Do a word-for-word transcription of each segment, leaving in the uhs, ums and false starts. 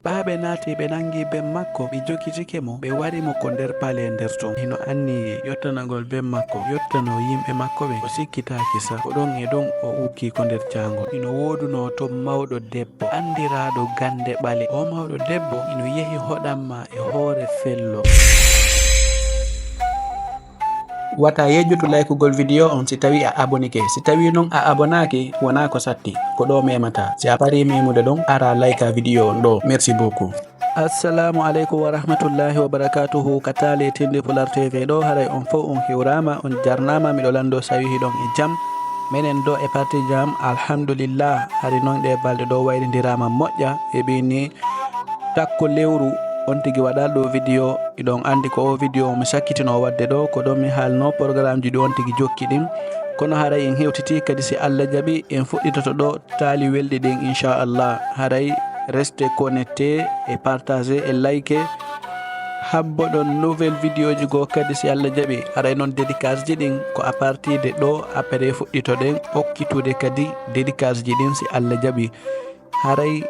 Ɓaa ɓe naati, ɓe nanngi ben makko, ɓe jokitike mo, ɓe wari mo ko nder pale nder ton. Hino anniyee yottanagol ben makko, yottanoo yimɓe makko ɓen. O sikkitaaki sah, ko ɗon e ɗon o ukkii ko nder caangol. Hino woodunoo ton mawɗo debbo, anndiraaɗo gannde ɓale. Oo mawɗo debbo hino yehi hoɗan maa e hoore fello. Wata yejjutu laykugol video on si tawi a abonike. Si tawi non a abonaaki, wonaa ko satti. Ko ɗoo memata. Si a parii memude ɗon, ara layka video on ɗoo. Merci beaucoup. Assalamu aleykum wa rahmatullahi wa barakatuhu. Ka taale tinde Pular T V ɗoo, haray on fow on hiwraama, on jarnaama. Miɗo lanndoo si a wii hiɗon e jam. Menen ɗoo e parti jam, alhamdulillah. Hari non ɗee balɗe ɗoo waylindiraama moƴƴa. E ɓii nii takko lewru on tigi waɗal ɗoo video. Hiɗon anndi ko oo video mi sakkitinoo waɗde ɗoo, ko ɗon mi haalnoo programmeji ɗi on tigi jokki ɗin. Kono haray en hewtitii kadi, si Allah jaɓi, en fuɗɗitoto ɗoo taali welɗi ɗin, inchallah. Haray restez connectés e partagez e likez. Habboɗon nouvelle videoji goo kadi, si Allah jaɓi. Haray non dédicaceji ɗin ko à partir de ɗoo, après fuɗɗitoɗen okkitude kadi dédicaceji ɗin, si Allah jaɓi. Haray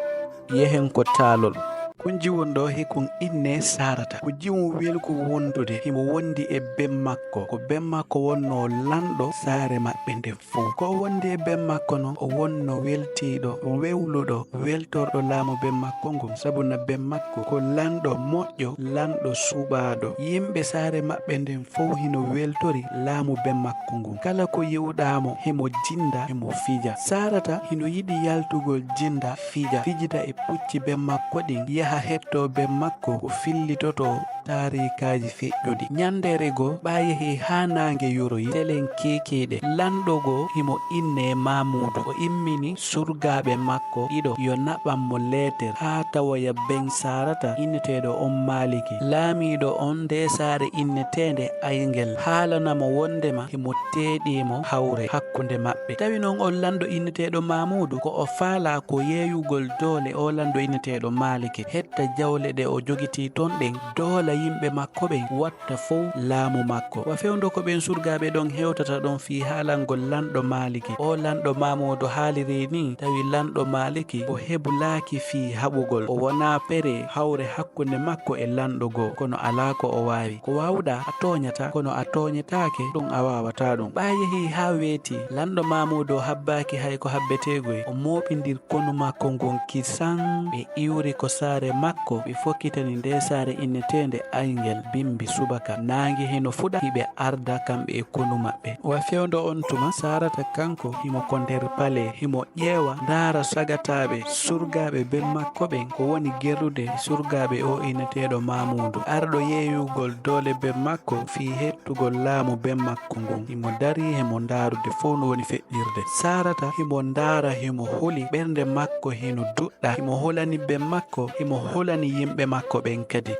yehen ko taalol. Kun jiwon ɗoo, hikun inne Sarata. Ko jiwun welku wondude. Himo wondi e ben makko. Ko ben makko wonnoo lanɗo saare maɓɓe nden fow. Ko o wondi e ben makko non, o wonno weltiiɗo, wewluɗo, weltorɗo laamu ben makko ngun. Sabu na ben makko ko lanɗo moƴƴo, lanɗo suɓaaɗo. Yimɓe saare maɓɓe nden fow hino weltori laamu ben makko ngun. Kala ko yi'uɗaa mo, himo jinda, himo fija. Sarata hino yiɗi yaltugol jinda, fija, fijida e pucci ben makko ɗin, yaha hettoo ben makko ko fillitotoo taariikaaji feƴƴuɗi. Ɲanndere goo, ɓaa yehi haa naange yuroyi, telen kiikiiɗe. Lanɗo goo himo innee Maamuudu. O immini surgaaɓe makko ɗiɗo yo naɓan mo leeter haa tawoya ben Sarata inneteeɗo on Maaliki. Laamiiɗo on ndee saare inneteende Ayngel haalana mo wonndema himo teeɗii mo hawre hakkunde maɓɓe. Tawi non on lanɗo inneteeɗo Maamuudu ko o faalaa ko yeeyugol doole oo lanɗo inneteeɗo Maaliki, hetta jawle ɗe o jogitii ton ɗen, doola yimɓe makko ɓen, watta fow laamu makko. Wa fewndo ko ɓen surgaaɓe ɗon hewtata ɗon fii haalangol lanɗo Maaliki. Oo lanɗo Maamuudu haalirii nii, tawi lanɗo Maaliki o hebulaaki fii haɓugol. O wonaa pere hawre hakkunde makko e lanɗo goo, kono alaa ko o waawi. Ko waawuɗaa, a tooɲataa, kono a tooɲetaake, ɗun a waawataa ɗun. Ɓaa yehii haa weetii, lanɗo Maamuudu habbaaki hay ko habbeteegoy. O mooɓindir konu makko ngun kisan, ɓe iwri ko saare makko, ɓe fokkitani ndee saare inneteende Ayngel bimbi subaka. Naange hino fuɗa, hiɓe arda kamɓe e konu maɓɓe. Wa fewndo on tuma, Sarata kanko himo ko nder pale, himo ƴeewa, ndaara sagataaɓe, surgaaɓe ben makko ɓen, ko woni gerrude surgaaɓe oo inneteeɗo Maamuudu, arɗo yeeyugol doole ben makko fii hettugol laamu ben makko ngun. Himo darii, himo ndaarude fow no woni feƴƴirde. Sarata himo ndaara, himo huli, ɓernde makko hino duɗɗa, himo hulani ben makko, himo hulani yimɓe makko ɓen kadi.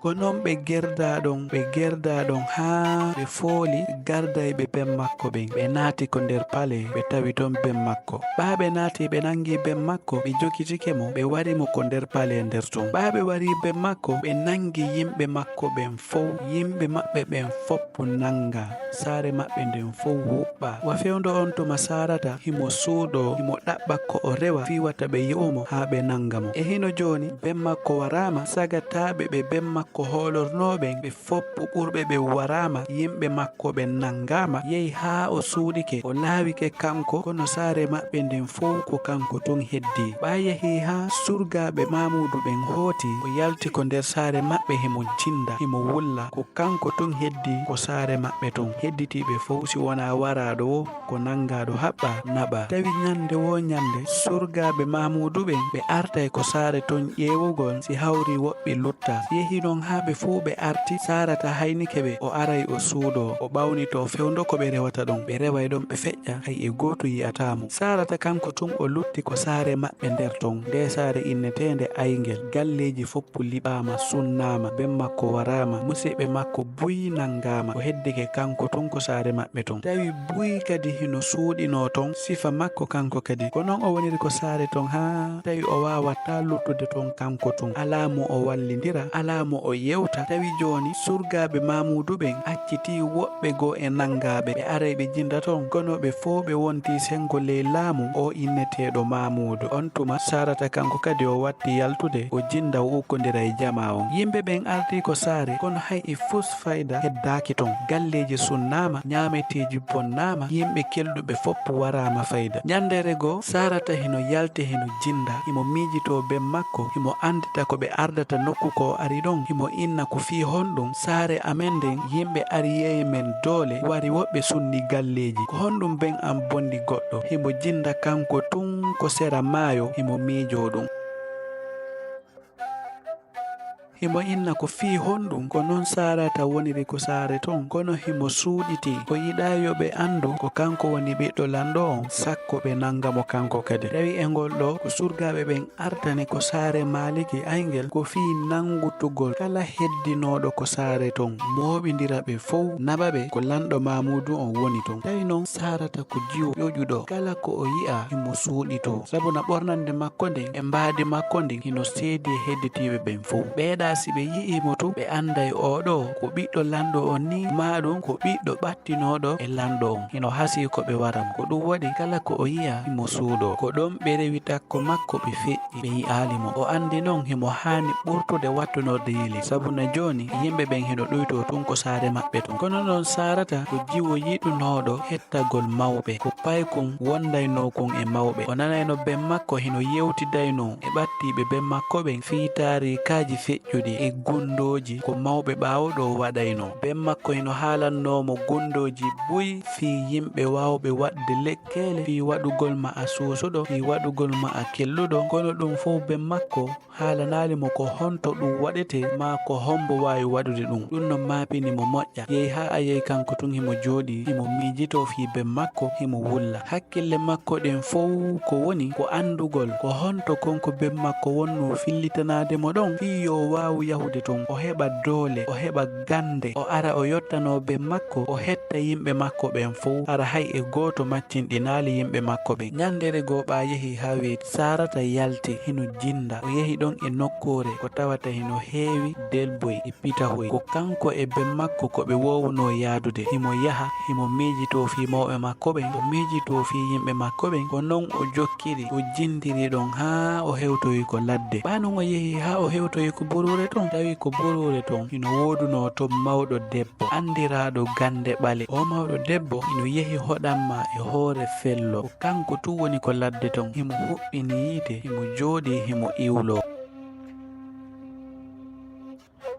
Ko non ɓe gerdaa ɗon, ɓe gerdaa ɗon haa ɓe fooli gardayɓe ben makko ɓen. Ɓe naati ko nder pale, ɓe tawi ton ben makko. Ɓaa ɓe naati, ɓe nangi ben makko, ɓe jokitike mo, ɓe wari mo ko nder pale nder ton. Ɓaa ɓe wari ben makko, ɓe nangi yimɓe makko ɓen fow. Yimɓe maɓɓe ɓen foppu nanga. Saare maɓɓe nden fow wuɓɓa. Wa fewndo on tuma Sarata himo suuɗoo, himo ɗaɓɓa ko o rewa fii wata ɓe yi'u mo haa ɓe nanga mo. E hino jooni, ben makko waraama, sagataaɓe ɓe ben makko hoolornoo ɓen, ɓe foppu ɓurɓe ɓen waraama, yimɓe makko ɓen nangaama, yehi haa o suuɗike, o laawike kanko, kono saare maɓɓe nden fow ko kanko tun heddii. Ɓaa yehi haa surgaaɓe Maamuudu ɓen hooti, o yalti ko nder saare maɓɓe, himo jinda, himo wulla, ko kanko tun heddii ko saare maɓɓe ton. Hedditiiɓe fow, si wonaa waraaɗo woo, ko nangaaɗo haɓɓaa, naɓaa. Tawi ɲande woo ɲande, surgaaɓe Maamuudu ɓen, ɓe artay ko saare ton ƴeewugol si hawri woɓɓe luttaa. Yehi non haa ɓe fow ɓe arti, Sarata haynike ɓe, o aray o suuɗoo, o ɓawnitoo fewndo ko ɓe rewata ɗon. Ɓe reway ɗon, ɓe feƴƴa, hay e gooto yi'ataa mo. Sarata kanko tun o lutti ko saare maɓɓe nder ton, nde saare inneteende Ayngel. Galleeji fow liɓaama, sunnaama, ben makko waraama, musiɓɓe makko buy nangaama. O heddike kanko tun ko saare maɓɓe ton. Tawi buy kadi hino suuɗinoo ton, sifa makko kanko kadi. Ko non o woniri ko saare ton haa tawi o waawataa luttude ton kanko tun. Alaa mo o wallindira, alaa mo o O yewta, tawi jooni surgaaɓe Maamuudu ɓen accitii woɓɓe goo e nanngaaɓe. Ɓe aray ɓe jinda ton, kono ɓe fow ɓe wontii senngo ley laamu oo inneteeɗo Maamuudu. On tuma, Saarata kanko kadi o watti yaltude, o jinda o ukkondira e jamaa on. Yimɓe ɓen artii ko saare, kono hay e fus fayda heddaaki ton. Galleeji sunnaama, ñaameteeji bonnaama, yimɓe kelɗuɓe fow waraama fayda. Ñanndeere goo, Saarata hino yalti, hino jinda, himo miijitoo ben makko, himo anndita ko ɓe ardata nokku ko o ari ɗon. Himo inna ko fii honɗun saare amen nden yimɓe ari yeeyi men doole, wari woɓɓe sunni galleeji. Ko honɗun ben an bonndi goɗɗo? Himo jinda kanko tun ko sera maayo, himo miijoo ɗun. Himo inna ko fii honɗun ko non Saarata woniri ko saare ton, kono himo suuɗitii. O yiɗaa yo ɓe anndu ko kanko woni ɓiɗɗo lanɗo on, sakko ɓe nannga mo kanko kadi. Tawi e ngol ɗoo ko surgaaɓe ɓen artani ko saare Maaliki Ayngel ko fii nanngutugol kala heddinooɗo ko saare ton, mooɓindira ɓe fow, naɓa ɓe ko lanɗo Maamuudu on woni ton. Tawi non Saarata ko jiwo ƴoƴuɗo, kala ko o yi'a himo suuɗitoo. Sabuna ɓornannde makko nden e mbaadi makko ndin hino seedi e hedditiiɓe ɓen fow. Ɓeeɗaa si ɓe yi'ii mo tun, ɓe annday oo ɗoo ko ɓiɗɗo lanɗo on nii, maa ɗun ko ɓiɗɗo ɓattinooɗo e lanɗo on. Hino hasii ko ɓe wara mo. Ko ɗun waɗi kala ko o yi'a himo suuɗoo. Ko ɗon ɓe rewi takko makko, ɓe feƴƴi, ɓe yi'aali mo. O anndi non himo haani ɓurtude wattunorde yeli, sabuna jooni yimɓe ɓen hino ɗuytoo tun ko saare maɓɓe ton. Kono non Saarata ko jiwo yiɗunooɗo hettagol mawɓe, ko paykun wondaynoo kun e mawɓe. O nanayno ben makko hino yewtidaynoo e ɓattiiɓe ben makko ɓen fii taariikaaji feƴƴuɗi e gunndooji ko mawɓe ɓaawo ɗoo waɗaynoo. Ben makko hino haalannoo mo gunndooji buy fii yimɓe waawɓe waɗde lekkeele, fii waɗugol ma'a suusuɗo, fii waɗugol ma'a kelluɗo. Kono ɗun fow ben makko haalanaali mo ko honto ɗun waɗetee, maa ko hombo waawi waɗude ɗun. Ɗun non maapini mo moƴƴa. Yehi haa a yehi kanko tun himo jooɗii, himo miijitoo fii ben makko, himo wulla. Hakkille makko ɗen fow ko woni ko anndugol ko honto kon ko ben makko wonnoo fillitanaade mo ɗon, fii yo o waawu yahude ton, o heɓa doole, o heɓa gannde, o ara o yottanoo ben makko, o hetta yimɓe makko ɓen fow, hara hay e gooto maccinɗinaali yimɓe makko ɓen. Ñanndeere goo ɓaa yehi haa weeti, Saarata yalti, hino jinnda. O yehi ɗon e nokkuure ko tawata hino heewi delboy e pitahoy. Ko kanko e ben makko ko ɓe woowunoo yaadude. Himo yaha, himo miijitoo fii mawɓe makko ɓen, o miijitoo fii yimɓe makko ɓen. Ko non o jokkiri, o jindiri ɗon haa o hewtoyi ko ladde. Ɓaa non o yehi haa o hewtoyi ko buruure ton, tawi ko buruure ton hino woodunoo ton mawɗo debbo anndiraaɗo gannde ɓale. Oo mawɗo debbo hino yehi hoɗamma e hoore fello. Ko kanko tun woni ko ladde ton. Himo huɓɓini yiite, himo jooɗii, himo iwloo.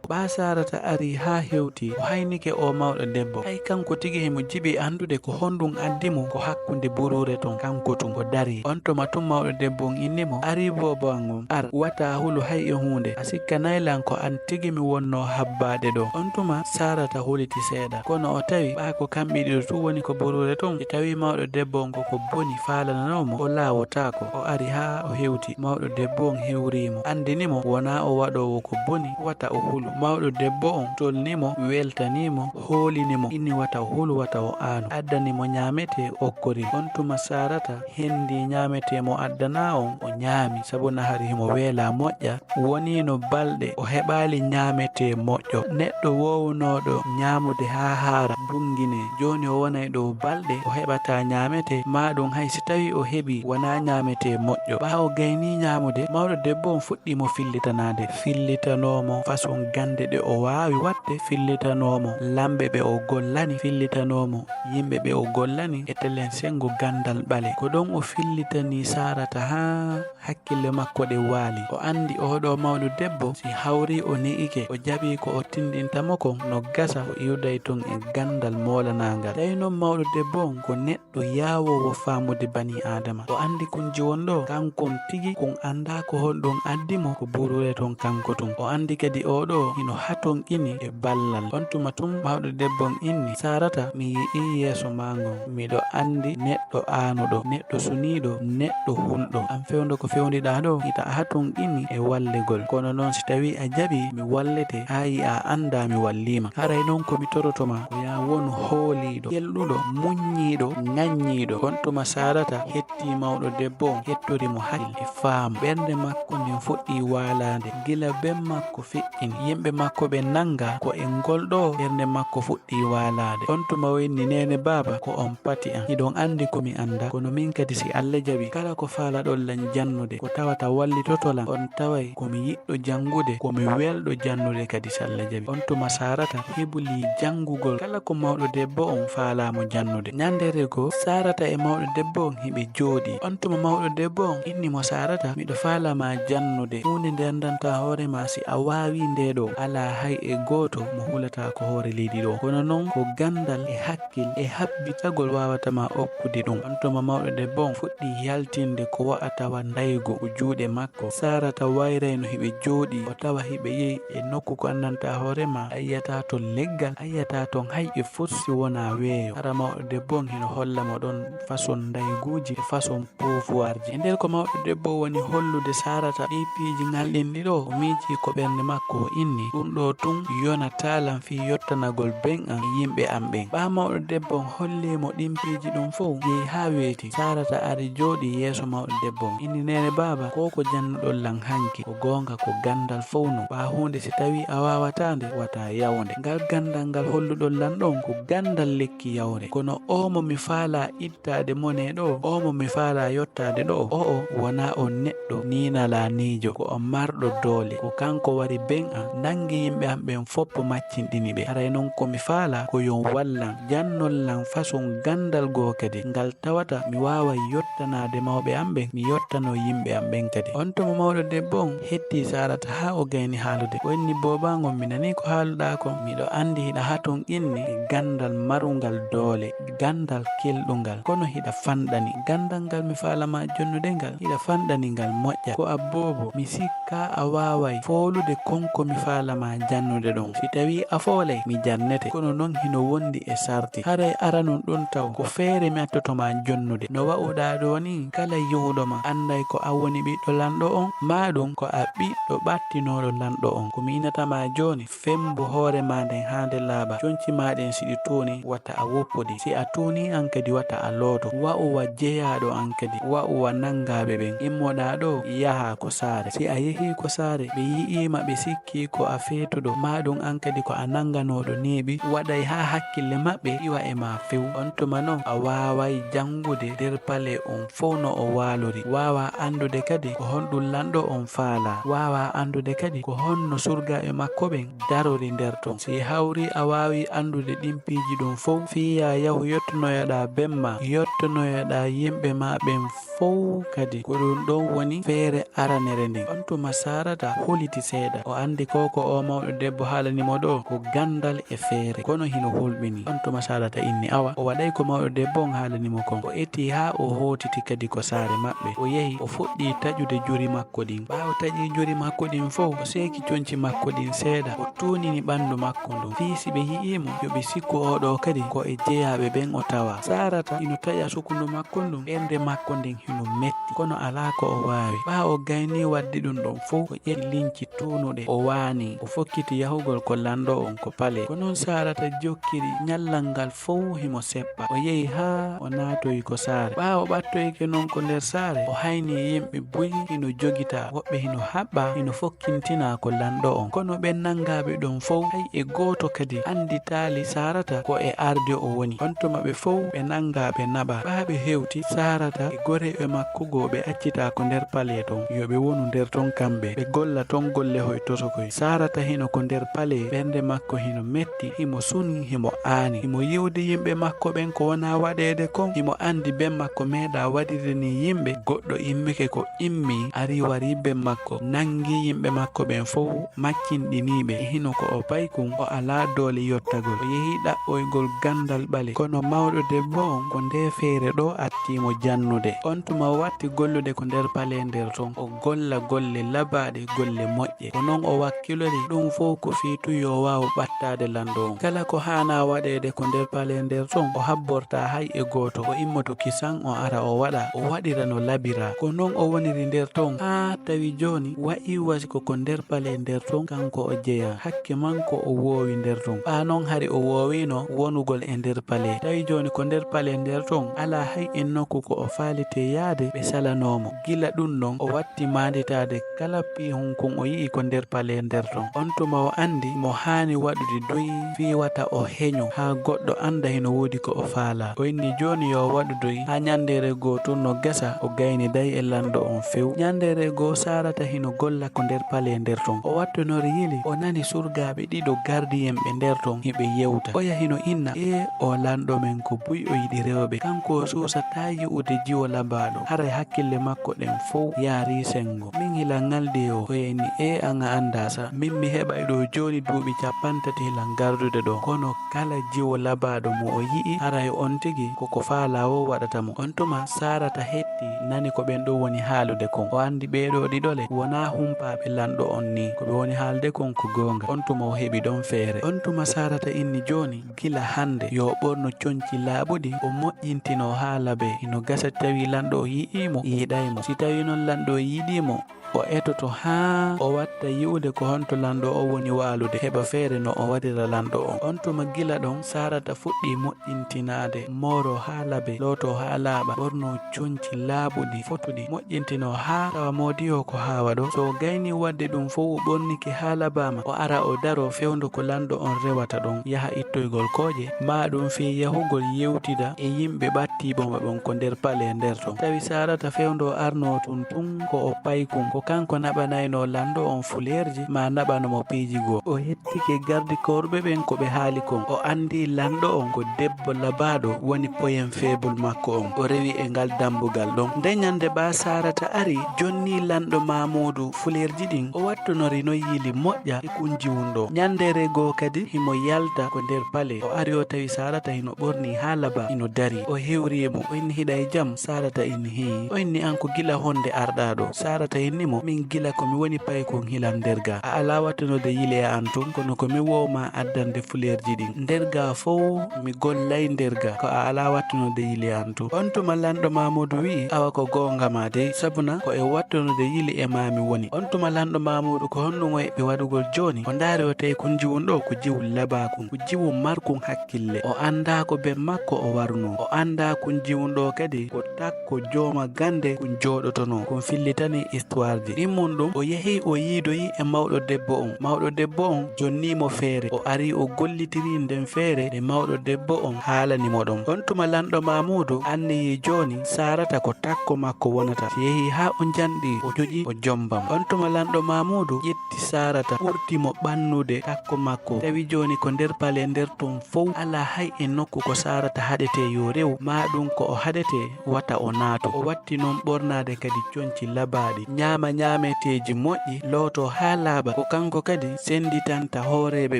Ɓaa Saarata arii haa hewtii, o haynike oo mawɗo debbo. Hay kanko tigi himo jiɓi anndude ko honɗun addi mo ko hakkunde buruure ton, kanko tun o darii. On tuma tun mawɗo debbo on inni mo, "Arii boobo an on, ar, wata a hulu hay e huunde. A sikkanay lan ko an tigi mi wonnoo habbaade ɗoo." On tuma Saarata huliti seeɗa, kono o tawi ɓaa ko kamɓe ɗiɗo tun woni ko buruure ton. Si tawii mawɗo debbo on ko ko boni faalananoo mo, o laawotaako. O ari haa o hewti. Mawɗo debbo on hewrii mo, anndini mo wonaa o waɗoowo ko boni, wata o hulu. Mawɗo debbo on tolni mo, weltanii mo, hoolini mo, inni wata o hulu, wata o aanu. Addani mo ñaametee, okkori. On tuma Saarata hendii ñaametee mo addanaa on, o ñaami, sabuna hari himo weelaa moƴƴa. Woniino balɗe o heɓaali ñaametee moƴƴo. Neɗɗo woowunooɗo ñaamude haa haara, bunngine, jooni o wonay ɗoo balɗe o heɓataa ñaametee, maa ɗun hay si tawii o heɓii, wonaa ñaametee moƴƴo. Ɓaa o gaynii ñaamude, mawɗo debbo on fuɗɗii mo fillitanaade. Fillitanoo mo façon gannde ɗe o waawi waɗde, fillitanoo mo laamɓe ɓe o gollani, fillitanoo mo yimɓe ɓe o gollani, e telen senngo ganndal ɓale. Ko ɗon o fillitanii Saarata haa hakkille makko ɗen waali. O anndi oo ɗoo mawɗo debbo, si hawrii o ne'ike, o jaɓii ko o tinndinta mo kon, no gasa o iwday ton e ganndal moolanaangal. Tawi non mawɗo debbo on ko neɗɗo yaawoowo faamude banii Aadama. O anndi kun jiwon ɗoo, kankon tigi kun anndaa ko honɗun addi mo ko buruure ton kanko tun. O anndi kadi oo ɗoo hino hatonqini e ballal. On tuma tun mawɗo debbo on inni, "Saarata, mi yi'ii yeeso maa ngon. Miɗo anndi neɗɗo aanuɗo, neɗɗo suniiɗo, neɗɗo hulɗo. An fewndo ko fewndiɗaa ɗoo, hiɗa hatonqini e wallegol. Kono non si tawii a jaɓii, mi wallete haa yi'aa anndaa mi wallii ma. Haray non ko mi toroto maa, ko yaa wonu hooliiɗo, kelɗuɗo, muññiiɗo, ŋaññiiɗo." On tuma Saarata hettii mawɗo debbo on, hettori mo hakkille e faamu. Ɓernde makko nden fuɗɗii waalaade. Gila ben makko feƴƴini, yimɓe Ɓe makko ɓe nanga ko e ngol ɗo ɓernde makko fuɗɗi waalaade. On tuma o inni, "Neene baaba, ko on pati am. Hiɗon anndi ko mi annda, kono min kadi si Alla jaɓi, kala ko faalaɗon lan jannude, ko tawata wallitoto lan, on taway ko mi yiɗɗo janngude, ko mi welɗo jannude kadi si Alla jaɓi." On tuma Saarata hebuli janngugol kala ko mawɗo debbo on faalaa mo jannude. Ñanndere goo, Saarata e mawɗo debbo on hiɓe jooɗii. On tuma mawɗo debbo on inni mo, "Saarata, miɗo faalaa ma jannude huunde nde anndantaa hoore ma si a waawii nde ɗo. Alaa hay e gooto mo hulataa ko hoore leydi ɗo. Kono non ko ganndal e hakkil e habbitagol waawata ma okkude ɗum." On tuma mawɗo debbo on fuɗɗii yaltinde ko wa'ata wa ndaygu ko juuɗe makko. Saarata wayray no hiɓe jooɗii, o tawa hiɓe yehi e nokku ko anndantaa hoore ma, a yi'ataa ton leggal, a yi'ataa ton hay e fursi wonaa weeyo. Hara mawɗo debbo on hino holla mo ɗon façon ndayguuji e façon pouvoirji. E nder ko mawɗo debbo woni hollude Saarata ɗii piiji ŋalɗinɗi ɗo, o miijii ko ɓernde makko, o inni, "Ɗum ɗo tun yonataa lan fii yottanagol ben an e yimɓe an ɓen." Ɓaa mawɗo debbo on holli mo ɗin piiji ɗum fow, yehi haa weeti. Saarata ari jooɗii yeeso mawɗo debbo on. Inni, "Neene baaba, ko ko jannuɗon lan hanki, ko goonga ko ganndal fow non. Ɓaa huunde si tawii a waawataa nde, wata yaw nde. Ngal ganndal ngal holluɗon lan ɗon, ko ganndal lekki yawre. Kono oo mo mi faalaa ittaade mone ɗo, oo mo mi faalaa yottaade ɗo, o'o wonaa on neɗɗo niinalaaniijo, ko on marɗo doole. Ko kanko wari ben an, nangi yimɓe an ɓen fow maccinɗini ɓe. Haray non ko mi faalaa ko yo on wallan, jannon lan façon ganndal goo kadi, ngal tawata mi waaway yottanaade mawɓe an ɓen, mi yottanoo yimɓe an ɓen kadi." On tuma mawɗo debbo on hetti Saarata haa o gayni haalude. O inni, "Booba ngon, mi nanii ko haaluɗaa kon. Miɗo anndi hiɗa haa ton inni e ganndal marungal doole, ganndal kelɗungal. Kono hiɗa fanɗani. Ganndal ngal mi faalaa ma jannude ngal, hiɗa fanɗani ngal moƴƴa. Ko a boobo, mi sikkaa a waaway foolude kon ko mi faalaa ma jannude ɗon. Si tawii a foolay, mi jannete. Kono non hino wondi e sarti. Haray aranun ɗun taw, ko feere mi attoto ma jannude. No wa'uɗaa ɗoo nii, kala yi'uɗo ma annday ko an woni ɓiɗɗo lanɗo on, maa ɗun ko a ɓiɗɗo ɓattinooɗo lanɗo on. Ko mi inata ma jooni, fembu hoore maa nden haa nde laaɓa. Conci maa ɗen si ɗi tuunii, wata a woppu ɗi. Si a tuunii an kadi, wata a looto. Wa'u wa jeyaaɗo an kadi, wa'u wa nangaaɓe ɓen. Immoɗaa ɗoo, yahaa ko saare. Si a yehii ko saare, ɓe yi'ii ma, ɓe sikkii ko a feetuɗo, maa ɗun an kadi ko a nanganooɗo neeɓi, waɗay haa hakkille maɓɓe iwa e maa few. On tuma non, a waaway janngude nder pale on fow no o waalori. Waawaa anndude kadi ko honɗun lanɗo on faalaa. Waawaa anndude kadi ko honno surgaaɓe makko ɓen darori nder ton. Si hawrii a waawii anndude ɗin piiji ɗin fow, fii yaa yahu yottonoyoɗaa ben maa, yottonoyoɗaa yimɓe maa ɓen fow kadi. Ko ɗun ɗon woni feere aranere nden. On tuma Saarata huliti seeɗa. O anndi ko ko oo mawɗo debbo haalani mo ɗoo ko ganndal e feere. Kono hino hulɓinii. On tuma Saarata inni, awa, o waɗay ko mawɗo debbo on haalani mo kon. O etii haa o hootiti kadi ko saare maɓɓe. O yehi, o fuɗɗii taƴude juri makko ɗin. Ɓaawo taƴii juri makko ɗin fow, o seeki conci makko ɗin seeɗa. O tuunini ɓanndu makko ndun. Fii si ɓe yi'ii mo, yo ɓe sikku oo ɗoo kadi ko e jeyaaɓe ɓen o tawaa. Saarata hino taƴa sukundu makko ndun, ɓernde makko nden hino metti, kono alaa ko o waawi. Ɓaa o gaynii waɗde ɗun ɗon fow, o ƴetti linci tuunuɗe, o waanii, o fokkiti yahugol ko lanɗo on ko pale. Ko non Saarata jokkiri ñallal ngal fow himo seppa. O yehi haa o naatoyi ko saare. Ɓaa o ɓattoyike non ko nder saare, o haynii yimɓe buy hino jogitaa, woɓɓe hino haɓɓaa, hino fokkintinaa ko lanɗo on. Kono ɓen nangaaɓe ɗon fow, hay e gooto kadi annditaali Saarata ko e arde o woni. On tuma ɓe fow ɓe nangaa, ɓe naɓaa. Ɓaa ɓe hewti, Saarata e goreeɓe makko goo ɓe accitaa ko nder pale ton. Yo ɓe wonu nder ton kamɓe, ɓe golla ton golle hoy tosokoy. Saarata hino ko nder pale, ɓernde makko hino metti, himo suni, himo aani. Himo yi'ude yimɓe makko ɓen ko wonaa waɗeede kon. Himo anndi ben makko meeɗaa waɗirde nii yimɓe. Goɗɗo immike ko immii, ari warii ben makko, nangi yimɓe makko ɓen fow, maccinɗinii ɓe. E hino ko o paykun, o alaa doole yottagol. O yehi ɗaɓɓoygol ganndal ɓale. Kono mawɗo debbo on, ko ndee feere ɗoo attii mo jannude. On tuma o watti gollude ko nder pale nder ton. O golla golle labaaɗe, golle moƴƴe. Ko non o wakkilori ɗum fof ko fii tun yo o waaw ɓattaade lanɗo on. Kala ko haanaa waɗeede ko nder pale nder ton, o habbortaa hay e gooto. O immoto kisan, o ara o waɗa, o waɗira no labiraa. Ko non o woniri nder ton, haa tawi jooni wa'ii wa si ko ko nder pale nder ton kanko o jeyaa. Hakke man ko o woowi nder ton. Ɓaa non hari o woowiino wonugol e nder pale. Tawi jooni ko nder pale nder ton, alaa hay e nokku ko o faalitee yaade, ɓe salanoo mo. Gila ɗun non, o watti maanditaade kala piihun kun o yi'i ko nder pale nder ton. On tuma o anndi mo haani waɗude doy fii wata o heño haa goɗɗo annda hino woodi ko o faalaa. O inni jooni yo o waɗu doy haa ñanndeere goo tun no gasa o gayniday e lanɗo on few. Ñanndeere goo Saarata hino golla ko nder palee nder ton. O wattunori yili o nani surgaaɓe ɗiɗo gardiyeenɓe nder ton hiɓe yewta. Oya hino inna ee oo lanɗo men ko buy o yiɗi rewɓe. Kanko o suusataa yi'ude jiwo labaaɗo. Haray hakkille makko ɗen fow yaarii senngo. Min hila ŋaldi e oo. Oya inni ee an a anndaa sa. Min mi heɓay ɗoo jooni duuɓi cappanɗe tati hilan gardude ɗoo. Kono kala jiwo labaaɗo mo o yi'i haray on tigi ko ko faalaa woo waɗata mo. On tuma Saarata hetti nani ko ɓen ɗoo woni haalude kon. O anndi ɓee ɗoo ɗiɗo le wonaa humpaaɓe lanɗo on nii. Ko ɓe woni haalde kon ko goonga. On tuma o heɓi ɗon feere. On tuma Saarata inni jooni gila hannde yo o ɓornu conci laaɓuɗi o moƴƴintino haala bee hino gasa tawi lanɗo o yi'ii mo yiɗay mo. Si tawi non lanɗo o yiɗii mo o etoto haa o watta yi'ude ko honto lanɗo on woni waalude heɓa feere no o waɗira lanɗo on. On tuma gila ɗon Saarata fuɗɗii moƴƴintinaade, mooroo haa laɓee, lootoo haa laaɓa, ɓornoo conci laaɓuɗi, fotuɗi, moƴƴintinoo haa tawa moodi o ko haa waɗoo. So o gaynii waɗde ɗum fow, o ɓornike haa laɓaama, o ara o daroo fewndo ko lanɗo on rewata ɗon, yaha ittoygol kooƴe, maa ɗum fii yahugol yewtida e yimɓe ɓattiiɓe mo ɓen ko nder palee nder ton. Tawi Saarata fewndo arnoo tun tun ko o paykun, ko kanko naɓanaynoo lanɗo on fuleerji maa naɓano mo piiji goo. O hettike gardikorɓe ɓen ko ɓe haali kon. O anndii lanɗo on ko debbo labaaɗo woni poyen feebul makko on. O rewi e ngal dambugal ɗon. Nde ñannde baa Saarata ari, jonnii lanɗo Maamuudu fuleerji ɗin, o wattunori no yiili moƴƴa e kunjiwun ɗoo. Ñanndeere goo kadi himo yalta ko nder palee. O ari o tawi Saarata hino ɓornii haa laɓaa, hino darii. O hewrii mo, o inni hiɗa e jam? Saarata inni hii. O inni an ko gila honde arɗaa ɗoo? Saarata inni mo min gila ko mi woni paykun hilan nder gaa. A alaa wattunude yili e an tun, kono ko min woo maa addande fuleerji ɗin. Nder gaa fow mi gollay nder gaa, ko a alaa wattunude yili e an tun. On tuma lanɗo Maamuudu wi'i awa ko goonga maa dey, sabuna ko e wattunude yili e maa mi woni. On tuma lanɗo Maamuudu ko honɗun o eɓɓi waɗugol jooni? O ndaari o tawi kunjiwun ɗoo ko jiwu laɓaakun, ko jiwu markun hakkille. O anndaa ko ben makko o warunoo. O anndaa kunjiwun ɗoo kadi ko takko jooma gannde kun jooɗotonoo, kun fillitanii istuwaarji. Ɗimmun ɗum, o yahi o yiidoyi e mawɗo debbo on. Mawɗo debbo on jonnii mo feere. O ari o gollitirii nden feere nde mawɗo debbo on haalani mo ɗon. On tuma lanɗo Maamuudu anniyii jooni Saarata ko takko makko wonata. Si yehii haa o njanɗii, o joƴi, o jomba mo. On tuma lanɗo Maamuudu ƴetti Saarata, ɓurti mo ɓannude takko makko. Tawi jooni ko nder palee nder ton fow alaa hay e nokku ko Saarata haɗetee yo rew, maa ɗum ko o haɗetee wata o naatu. O watti non ɓornaade kadi conci labaaɗi, ñaama ñaameteeji moƴƴi, lootoo haa laaɓa. Ko kanko kadi sennditanta hooreeɓe